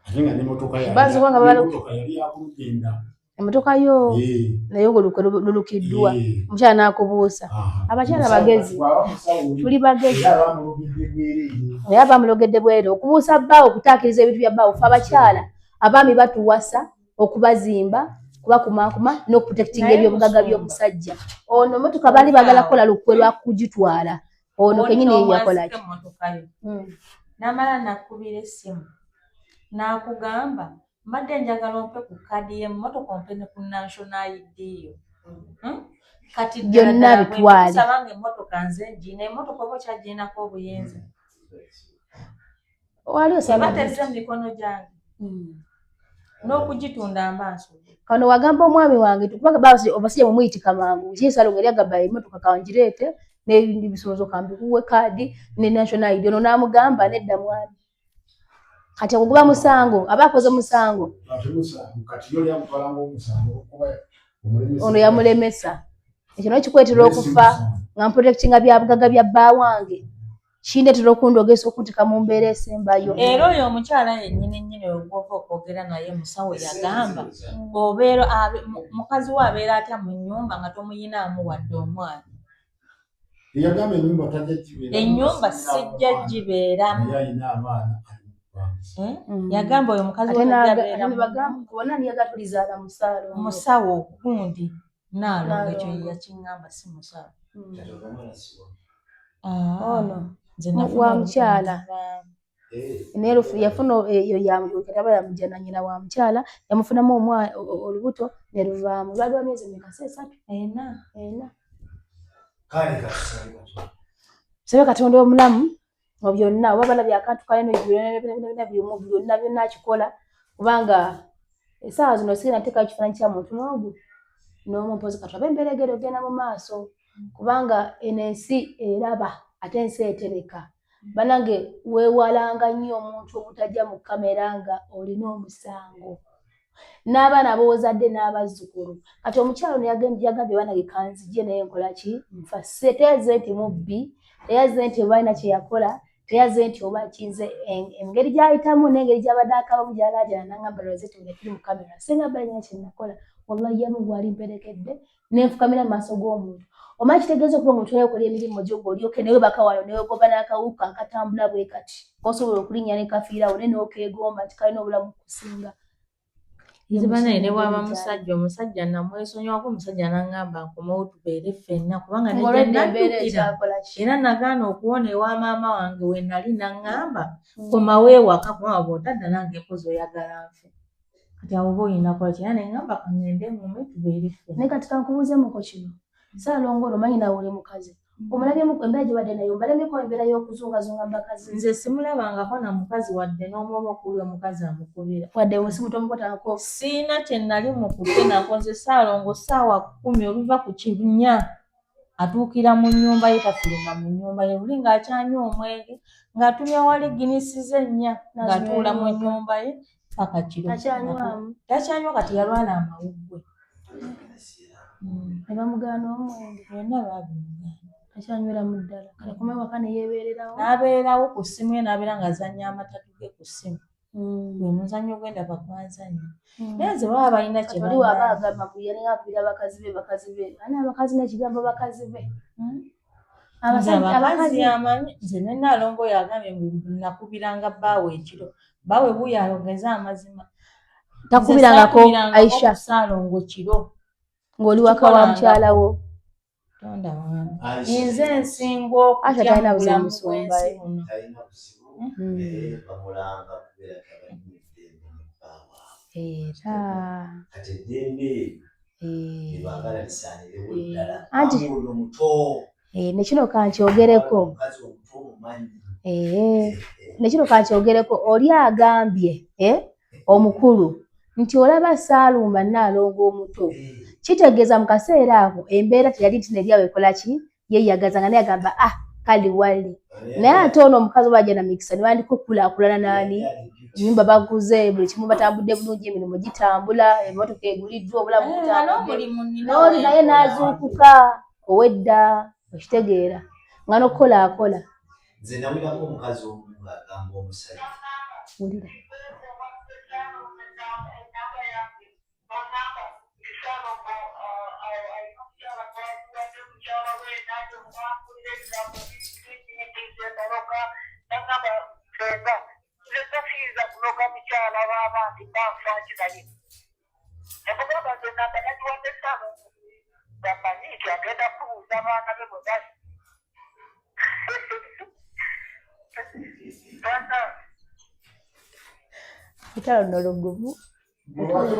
Ate nga n'emmotoka yali- Bazi kubanga bala- n'emmotoka yali yakulugenda. Emmotoka yo Eh, naye ng'olukwe lulukiddwa. eh. Omukyala n'akubuusa. Aha. Abakyala Omusawo bagezi. kati bw'aba musawo oli, Tuli bagezi. era aba amulogedde bwereere. Naye aba amulogedde bwereere. Okubuusa bbaawo okutaakiriza ebintu bya bbaawo. Ffe abakyala abaami batuwasa okubazimba, kubakumaakuma n'okuprotectinga Naye ebyobugagga musumba. by'omusajja. Ono emmotoka baali baagala kukola lukwe lwa kugitwala. Ono kennyini ye yakola ki? Emmotoka yo. N'amala n'akkubira essimu n'akugamba mbadde njagala ompe ku kaadi y'emmotoka ompe ne ku national ID yo. Kati ddala Byonna ddala bwe bitwale. nkusaba ng'emmotoka nze ngirina, emmotoka oba okyagirinako obuyinza. Wali osaba Eba tezze mu mikono gyange n'okugitunda mba nsobola. Kano wagamba omwami wange kubanga abasajja bwe muyitika mangu kinsalo ngeri agamba emmotoka kangireete n'ebisumuluzo kambikuwe kaadi ne national ID ono n'amugamba nedda mwami. Kati ogwo guba musango aba akoze musango. Ate musango kati yo yamutwala ng'omusango olw'okuba omulemesa. Ono yamulemesa. Ekyo nakyo kikuleetera okufa nga mprotectinga bya bugagga bya bba wange. Kindeetera okundogesa okunteeka mu mbeera esembayo. Era oyo omukyala yennyini nnyini oyo gw'ova okwogera naye musawo yagamba obeera mukazi we abeera atya mu nnyumba nga tomuyinaamu wadde omwana. Yagamba ennyumba tajja gibeeramu. Ennyumba sijja gibeeramu. Naye alina abaana ali mu kupangisa. Yagamba oyo mukazi Ate we tajja n'aga- beera ate ne mu bagamba kubona ani yagala tulizaala musaalo. Musawo gundi Nnaalongo ekyo Nnaalongo. ye yakiŋŋamba si musawo. Kati omwana si wa. Ah, Ono nze nafuna wa olubuto mukyala. nzivaamu. Eh. Naye yafuna eyo yaba yamujja na nnyina wa mukyala yamufunamu olubuto ne luvaamu. Lwali lwa myezi mmeka? Si esatu? Ena. Ena. Kale katusabe Katonda. Tusabe Katonda omulamu mu byonna oba balabye akantu kalina byonna byonna byonna akikola kubanga essaawa zino sigenda nteekayo kifaananyi kya muntu n'ogu n'omu mpozi katulabe embeera egenda okugenda mu maaso kubanga eno ensi eraba ate ensi etereka. Bannange weewalanga nnyo omuntu obutajja mu kkamera nga olina omusango. N'abaana b'ozadde n'abazzukulu. Kati omukyala ono yagambye bannange kanzije naye nkola ki? Nfa. Teyazze nti mubbi, teyazze nti oba alina kye yakola, teyazze nti oba kinze engeri gy'ayitamu n'engeri gy'abadde akabamu gy'alaajana n'angamba Rosette nga tuli mu kkamera. Singa mba nina kye nakola, wallahi ye Mungu ali mperekedde ne nfukamira mu maaso g'omuntu. Omanyi kitegeeza okuba nga otwala okola emirimu gyo ng'olyoke ne weebaka wano ne weegoba n'akawuka akatambula bwe kati k'osobola okulinnya ne kafiirawo naye n'okeegomba nti kalina obulamu okusinga. Nze banaye ne bw'aba musajja, omusajja namwesonyiwako omusajja n'angamba nkomewo tubeere ffenna kubanga ne gye Ng'olwedde embeera naddukira ekyakola ki? era nagaana okuwona ewa maama wange we nali n'angamba komawo ewaka kubanga bw'otadda nange mpozi oyagala nfe. Kati awo oba olina kukola ki? Era ne ŋŋamba ka ŋŋende ŋŋume tubeere ffenna. Naye kati kankubuuzeemuko kino. Ssaalongo ono omanyi naawe oli mukazi. Omulabyemu embeera gy'obadde nayo omulabyeko embeera y'okuzungazunga mu bakazi? Nze simulabangako na mukazi wadde n'omu oba okuwulira omukazi amukubira. Wadde osimu tomukwatangako. Siina kye nali mukutte nako nze Ssaalongo ssaawa 10 oluva ku kinnya atuukira mu nnyumba ye tafuluma mu nnyumba ye luli ng'akyanywa omwenge ng'atumya wali ginisi ze nnya ng'atuula mu nnyumba ye paka kiro. Takyanywamu. Takyanywa kati yalwala amawuggwe. Ne bamugaana omwenge. Byonna baabimugaana. Takyanyweramu ddala. Kale akomawo ewaka ne yeebeererawo. N'abeerawo ku ssimu ye n'abeera ng'azannya amatatu ge ku ssimu. Gwe muzannyo gwe ndaba gw'azannya. Naye nze baba balina kye Kati oli w'aba bangamba. agamba mbu yalinga akubira bakazi be bakazi be. Ani abakazi n'ekigambo bakazi be? Abakazi amanyi nze ne Nnaalongo oyo agambye mbu nakubiranga bbaawe ekiro. Bbaawe wuuyo ayogeze amazima. Takubirangako Aisha. Ssaalongo kiro. Ng'oli waka wa mukyala wo. Tonda wange. Nze nsinga okutya mu bulamu bw'ensi buno. Talina buzibu naye bamulanga kubeera tabalina eddembe ne bbaawe. Era. Kati eddembe eryo lyebaagala lisaanirewo ddala. Anti Ono muto. Ne kino kankyogereko. Omukazi omuto omumanyi. Ne kino kankyogereko oli agambye omukulu nti olaba Ssaalumba Nnaalongo omuto kitegeeza mu kaseera ako embeera teyali nti neri awo ekola ki yeeyagaza nga naye agamba ah kali wali naye ate ono omukazi oba ajja na mikisa ne bandika okukulaakulana naani ennyumba baguze buli kimu batambudde bulungi emirimu gitambula emmotoka eguliddwa obulamu butambudde n'oli naye n'azuukuka owedda okitegeera nga n'okukola akola. Nze nawulirako omukazi omu ng'agamba omusajja. Wulira. Lutalo nno lugumu. Lwaki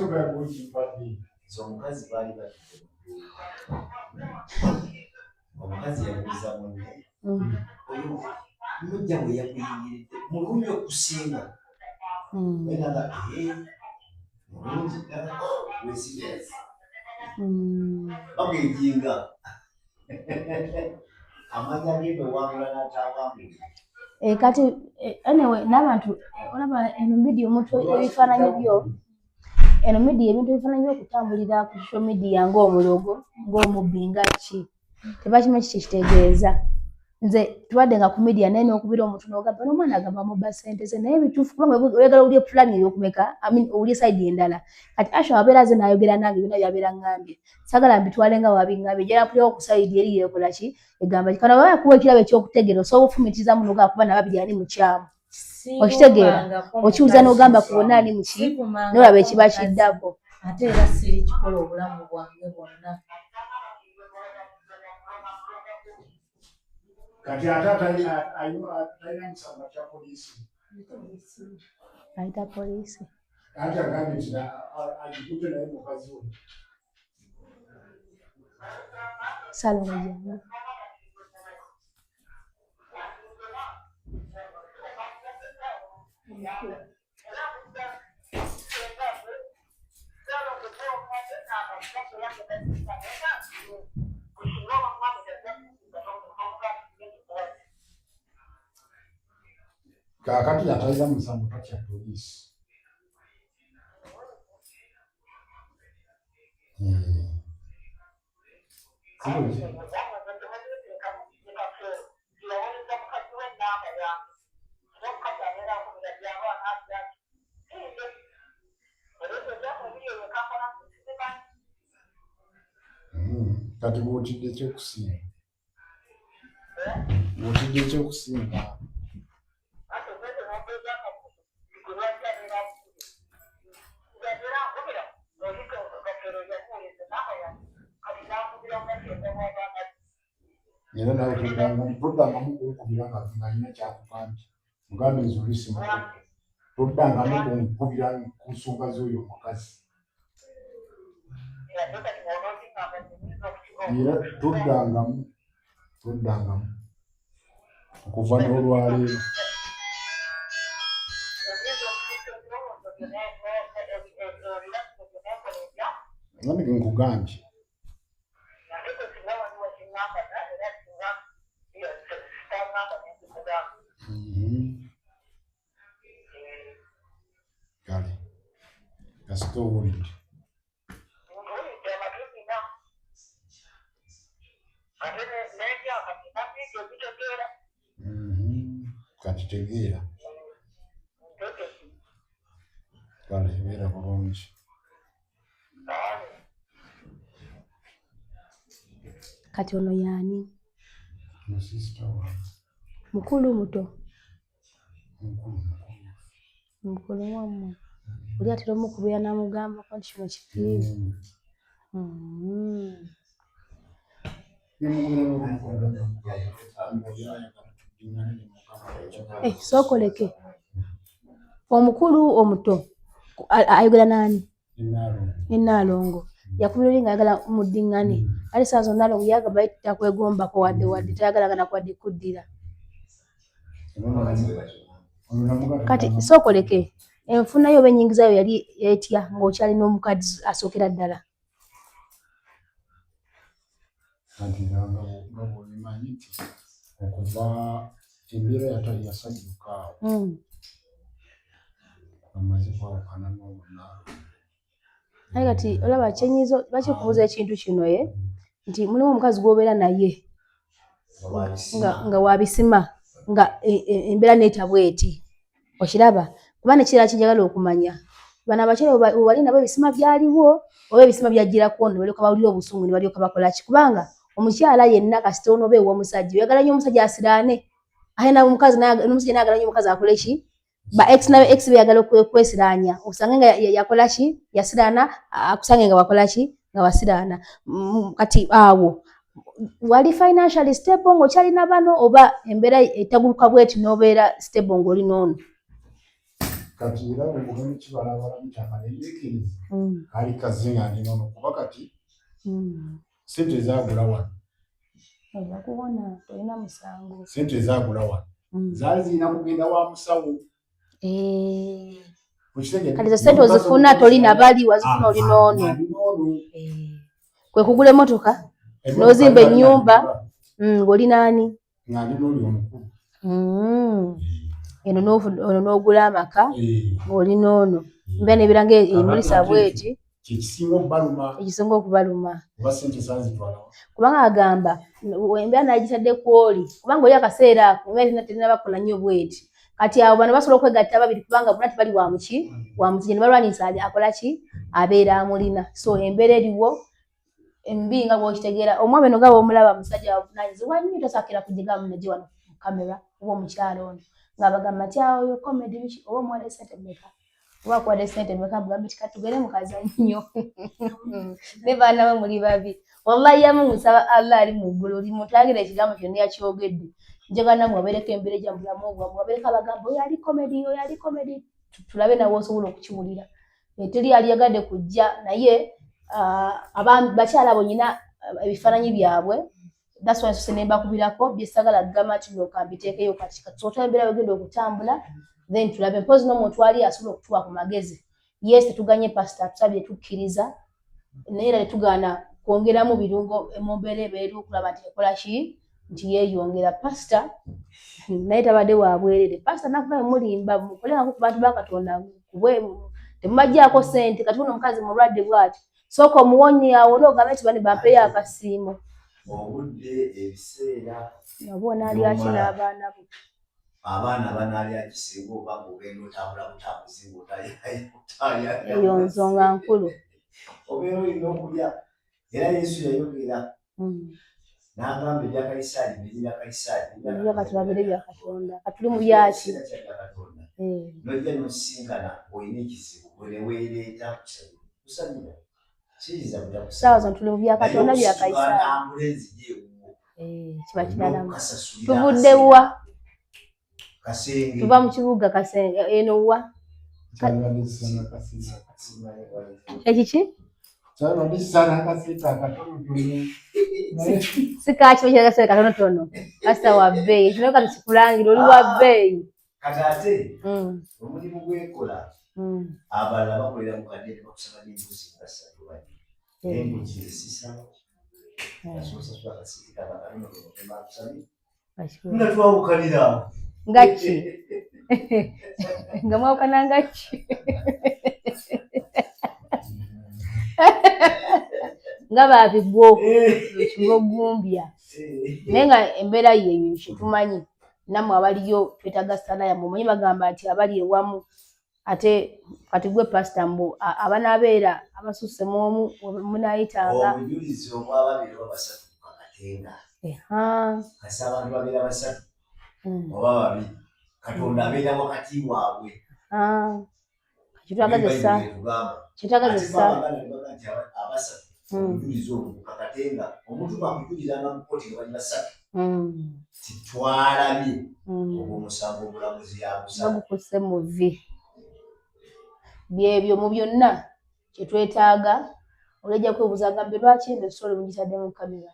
ogamba okimpadde? Nze omukazi baali batudde mu dduuka. Omukazi yabuuza munne, oyo mujja bwe yakuyingiridde mulungi okusinga. Naye nanga mulungi ddala weesibeezi. Bamwejinga. Amanya ge bwewangula n'atawangula. Kati anyway n'abantu olaba eno media omuntu ebifaananyi byo eno media ebintu ebifaananyi by'okutambulira ku social media ng'omulogo ng'omubbi nga ki tebakimanyi kiki kitegeeza. Nze tubadde nga ku media naye n'okubira omuntu n'ogamba n'omwana agamba mubba ssente ze naye bituufu kubanga oyagala owulire pulaani ey'okumeka I mean owulire sayidi endala. Kati Asha wabeera aze n'ayogera nange byonna by'abeera aŋŋambye saagala mbitwale nga wabingambye njagala mpulireko ku sayidi eri yeekola ki egamba ki kano baba yakuwa ekirabo eky'okutegeera osobola ofumiitirizamu n'ogamba kuba nababiri ani mukyamu okitegeera okiwuliza n'ogamba ku bonna ani muki n'olaba ekiba kiddako. Ate era sirikikola obulamu bwange bwonna. Kati ate atalina musango atya poliisi? Ayita poliisi. Anti agambye nti agikutte naye mukazi we. Ssalongo jangu. Kaakati atalina musango tatya poliisi. Kati bw'otidde ki okusinga? Bw'otidde ki okusinga? Era nawe toddangamu kunkubira nga alina kyakugambye. Mugambe nze oli simukutte. Toddangamu kunkubira ku nsonga z'oyo omukazi. Era toddangamu, toddangamu okuva n'olwaleero. Nami nkugambye. Kale kasita owulidde. Kati tegeera. Kale beera bulungi. Kati ono yaani? Musisita wange. Mukulu muto? Mukulu mukulu. Mukulu wammwe. Oli atera omukubira n'amugambako nti kino kifi. Eh, sookoleke omukulu omuto ayogera naani? Ne Nnaalongo. Yakubira oli ng'ayagala muddiŋŋane. Ate essaawa zonna Nnaalongo ye agamba ye takwegombako wadde wadde tayagala na wadde kuddira. Kati sooka oleke enfuna yo oba ennyingiza yo yali etya ng'okyalina omukadde asookera ddala? Anti era nga bw'obimanyi nti okuva embeera yasajjuka awo amaze kwawukana n'olunalo. Naye kati olaba kyenyinza lwaki okubuuza ekintu kino ye nti mulimu omukazi gw'obeera naye nga wabisima nga e, e, embeera neeta bweti okiraba kuba nekirala kinjagala okumanya bano abakyala webali nabo ebisima byaliwo oba ebisima byajjirako ne balyoka bawulira obusungu ne balyoka bakola ki kubanga omukyala yenna kasita onooba ew'omusajja oyagala nnyo omusajja asiraane ate n'omukazi n'omusajja naye ayagala nnyo omukazi akole ki ba ex nabe ex beyagala okwesiraanya osange nga yakola ki yasiraana akusange nga wakola ki nga wasiraana kati awo wali financially stable ng'okyalina bano oba embeera etaguluka bweti n'obeera stable ng'oli n'ono kati era bwegenda kibalabalamu kyakaleyeekiriza kaali kaze nga ndi nono kuba kati sente ezagula wano ojja kuwona tolina musango sente ezagula wano zaali zirina kugenda wa musawo eh. Kati zo sente ozifuna tolina bali wazifuna oli noono eh. Kwe kugula emotoka n'ozimba ennyumba ng'oli naani nga ndi n'oli omukulu Eno ono n'ogula amaka ng'oli n'ono mbeera nebeera nga emulisa bweti kyekisinga okubaluma ekisinga okubaluma oba sente sazitwalawo kubanga agamba embeera nagitadde kwoli kubanga oli akaseera ako embeera terinaba kukola nnyo bweti kati awo bano basobola okwegatta babiri kubanga bonna tebali wa muki wa musajja ne balwanyisa akola ki abeera amulina so embeera eriwo embi nga bwokitegeera omwami ono nga bwomulaba musajja wavunanyizibwa nnyo tasakira kujega munaje wano mu kamera oba omukyalo ono ng'abagamba nti awo yo comedy biki oba omuwadde sente mmeka oba akuwadde sente mmeka mugambe ti katugere mu kazannyo ne baana be muli babi wallahi yamu musaba Allah ali mu ggulu oli muntu ayogera ekigambo kyonna yakyogedde njagala namwe wabeereko embeera egya mu bulamu bwabwe wabeereko abagamba oyo ali comedy oyo ali comedy tulabe nawe osobola okukiwulira eh, teri yali yagadde kujja naye ah, bakyala abo nyina ah, ebifaananyi byabwe that's why nsose nembakubirako byesagala kugamba nti no kambiteekeyo kati kati embeera wegenda okutambula then tulabe mpozi n'omuntu ali asobola okutuwa ku magezi yes tetuganye pasita atusabye tukkiriza naye era tetugaana kwongeramu birungo mu mbeera ebeera okulaba nti ekola ki nti yeeyongera pasita naye tabadde wa bwerere pasita nakugabe mulimba mukolengako ku bantu ba katonda temubajjaako sente kati uno omukazi mulwadde bwati sooka omuwonye awone ogambe nti bane bampeyo akasiimo obudde ebiseera oba onaalyaki n'abaana bo abaana banaalya ki singa oba ng'ogenda otambula butambuzi ng'otalya eyo nsonga nkulu obeera olina okulya era yesu yayogera n'agamba ebya kayisaali biri bya kayisaali ebya biri bya katonda katuli mu byaki eh. nojja nosisinkana olina ekizibu gwe ne weereeta kusabira siyinza saawa zino tuli mu bya katonda bya kayisaali ntambule nzije ewuwo eh, kiba kiralamu tuvudde wa Kasenge. Tuva mu kibuga Kasenge eno wa? Ekiki? Sikakiba kyakasente katonotono. Pasita wa bbeeyi. Kino kati kikulangira oli wa bbeeyi. Kati ate omulimu gwekola abalala bakolera mu kadde bakusaba n'embuzi nga ssatu bali. Embuzi zisisaba. Asosasula akasente kaba katonotono kebakusabye. Nga twawukanira awo. Nga ki? Nga mwawukana nga ki? Nga babigwo ekigwo gumbya. Naye nga embeera yeeyo kyetumanyi nammwe abaliyo twetaaga ssaala yammwe omanyi bagamba nti abali ewamu ate kati gwe pasita mbu abanaabeera abasusse mu omu munaayitanga obujulizi obwababiri oba basatu ku kakatebe. Ate nga kasi abantu babeera basatu oba babiri, Katonda abeera wakati waabwe. Kyetwagazesa kyetwagazesa nti abasatu obujulizi obwo bukakatenga omuntu bwakujuliranga mu kkooti nga bali basatu titwalabye ogwo omusango omulamuzi yagusala bagukuse mu vvi. Byebyo mu byonna kyetwetaaga. Olwejja kwebuuza gambe lwaki eno esolo mugitadde mu kamera,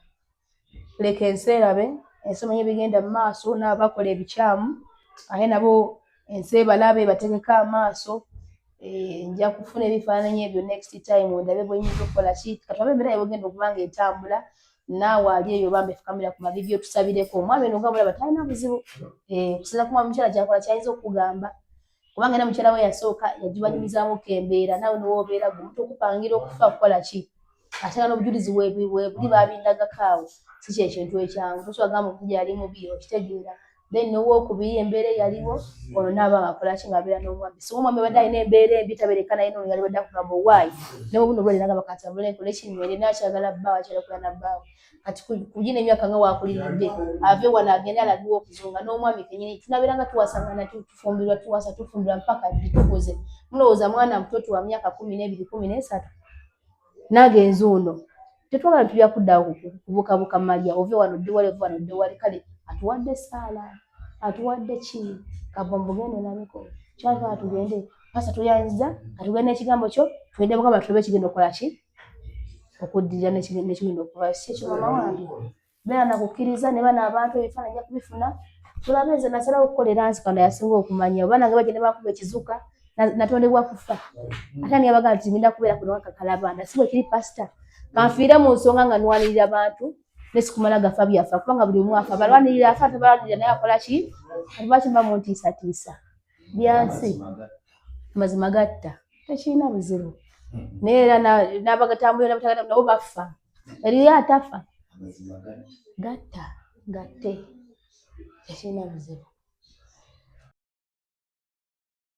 leka ensi erabe, ensi omanye ebigenda mu maaso, n'abo bakola ebikyamu ate nabo ensi ebalabe bategeke amaaso. Nja kufuna ebifaananyi ebyo next time ndabe bwenyinza okukola ki. Katulabe embeera yebwegenda okuba nga etambula. Naawe ali eyo bambi fukamira ku mavivi otusabireko. Omwami eno nga mulaba talina buzibu, okusinza ku mwami mukyala kyakola kyayinza okukugamba, kubanga era mukyala we yasooka yagibanyumizaamuko embeera. Naawe niwobeera gwe omuntu okupangira okufa kukola ki, ate nga n'obujulizi webuli babindagako awo, si kyekintu ekyangu. Tosobola gamba omusajja yali mubi, okitegeera. Then n'owokubiri embeera eyaliwo ono naaba nga akola ki, ng'abeera n'omwami. Singa omwami abadde alina embeera embi tabeereka naye, nono yalibadde akugamba owaayi nebuno obulwadde, nagamba kantambule nkole kinywere, nakyagala bbaawe, akyala kubeera na bbaawe. Kati kugina emyaka nga wakuliridde ave wano agende alagiwe okuzunga n'omwami kenyini. Tunabeera nga tuwasangana, tufumbirwa, tuwasa, tufumbirwa mpaka ddi? Tukuze. Mulowooza mwana muto wa myaka 12, 13 nange nze ono tetwagala bintu byakuddawo kubukabuka malya, ove wano odde wali, ove wano odde wali. Kale atuwadde essaala, atuwadde ki, kabombo genda olabeko kyava. Tugende pasa, tuyanziza, katugende n'ekigambo kyo, tugende Mukama, tulabe ekigenda okukola ki okuddirira n'ekigenda okuba si ekyo. Mama wange, beera nakukkiriza ne bano abantu ebifaananyi nja kubifuna tulabe. Nze nasalawo okukolera nsi, Katonda yasinga okumanya oba nange bajja ne bankuba ekizuka. Natondebwa kufa, ate ani yabagamba nti ngenda kubeera kuno kakalabanda? Si bwe kiri, pasita. Kanfiire mu nsonga nga nwanirira bantu nesikumala gafa byafa, kubanga buli omu afa. Balwanirira afa, tabalwanirira naye akola ki? Kati lwaki mba muntiisatiisa byansi? Amazima gatta, tekirina buzibu, naye era n'abagatambulira nabo bafa, eriyo atafa. Gatta gatte, tekirina buzibu.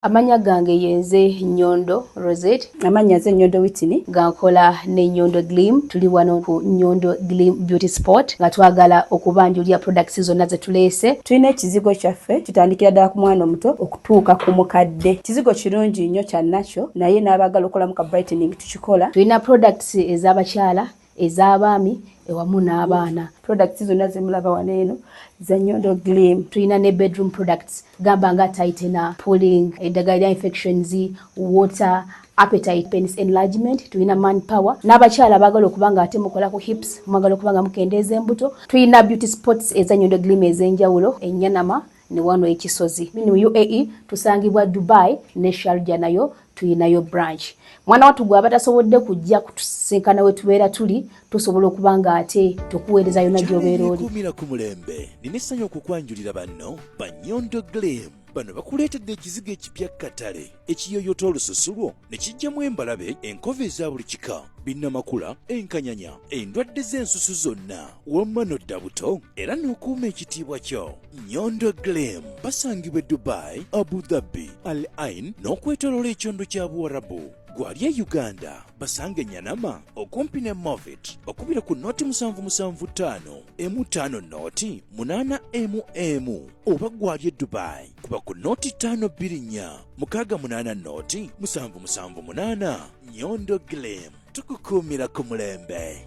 Amanya gange yenze Nyondo Rosette. Amannya nze Nyondo Witini. Nga nkola ne Nyondo Glim. Tuli wano ku Nyondo Glim Beauty Spot nga twagala okubanjulira products zonna ze tuleese. Tulina ekizigo kyaffe, kitandikira ddala ku mwana omuto okutuuka ku mukadde. Kizigo kirungi nnyo kya nakyo, naye n'abaagala okukolamu ka brightening tukikola. Tulina products ez'abakyala, ez'abaami ewamu n'abaana. Products zonna zemulaba wano eno za Nyondo Glim. Tulina ne bedroom products, gamba nga tightener, pulling, eddagala lya infections, water, appetite, penis enlargement. Tulina man power n'abakyala abaagala okuba nga ate mukola ku hips, mwagala okuba nga mukendeeza embuto. Tulina beauty spots eza Nyondo Glim ez'enjawulo enyanama ne wano ekisozi mu UAE tusangibwa Dubai ne Sharjah, nayo tuyinayo branch. Mwana wattu gwe abatasobodde kujja kutusinkana we tubeera tuli, tusobola okuba nga ate tukuweereza yonna gy'obeera oli. Kumira ku mulembe, nina essanyu okukwanjulira banno Banyondo Glim. Bano bakuleetedde ekizigo ekipya katale ekiyoyota olususu lwo ne kijjamu embalabe, enkovu eza buli kika, binnamakula, enkanyanya, endwadde z'ensusu zonna, wamma nodda buto era n'okuuma ekitiibwa kyo. Nyondo Glim basangibwa e Dubai, Abu Dhabi, Al Ain n'okwetooloola ekyondo kya Buwarabu. Gwali e Uganda basange Nyanama okumpi ne Movit, bakubira ku 077 5 5 0 8 1 1, oba gwali e Dubai kuba ku 0 524 68 0 778. Nyondo Glim, tukukuumira ku mulembe.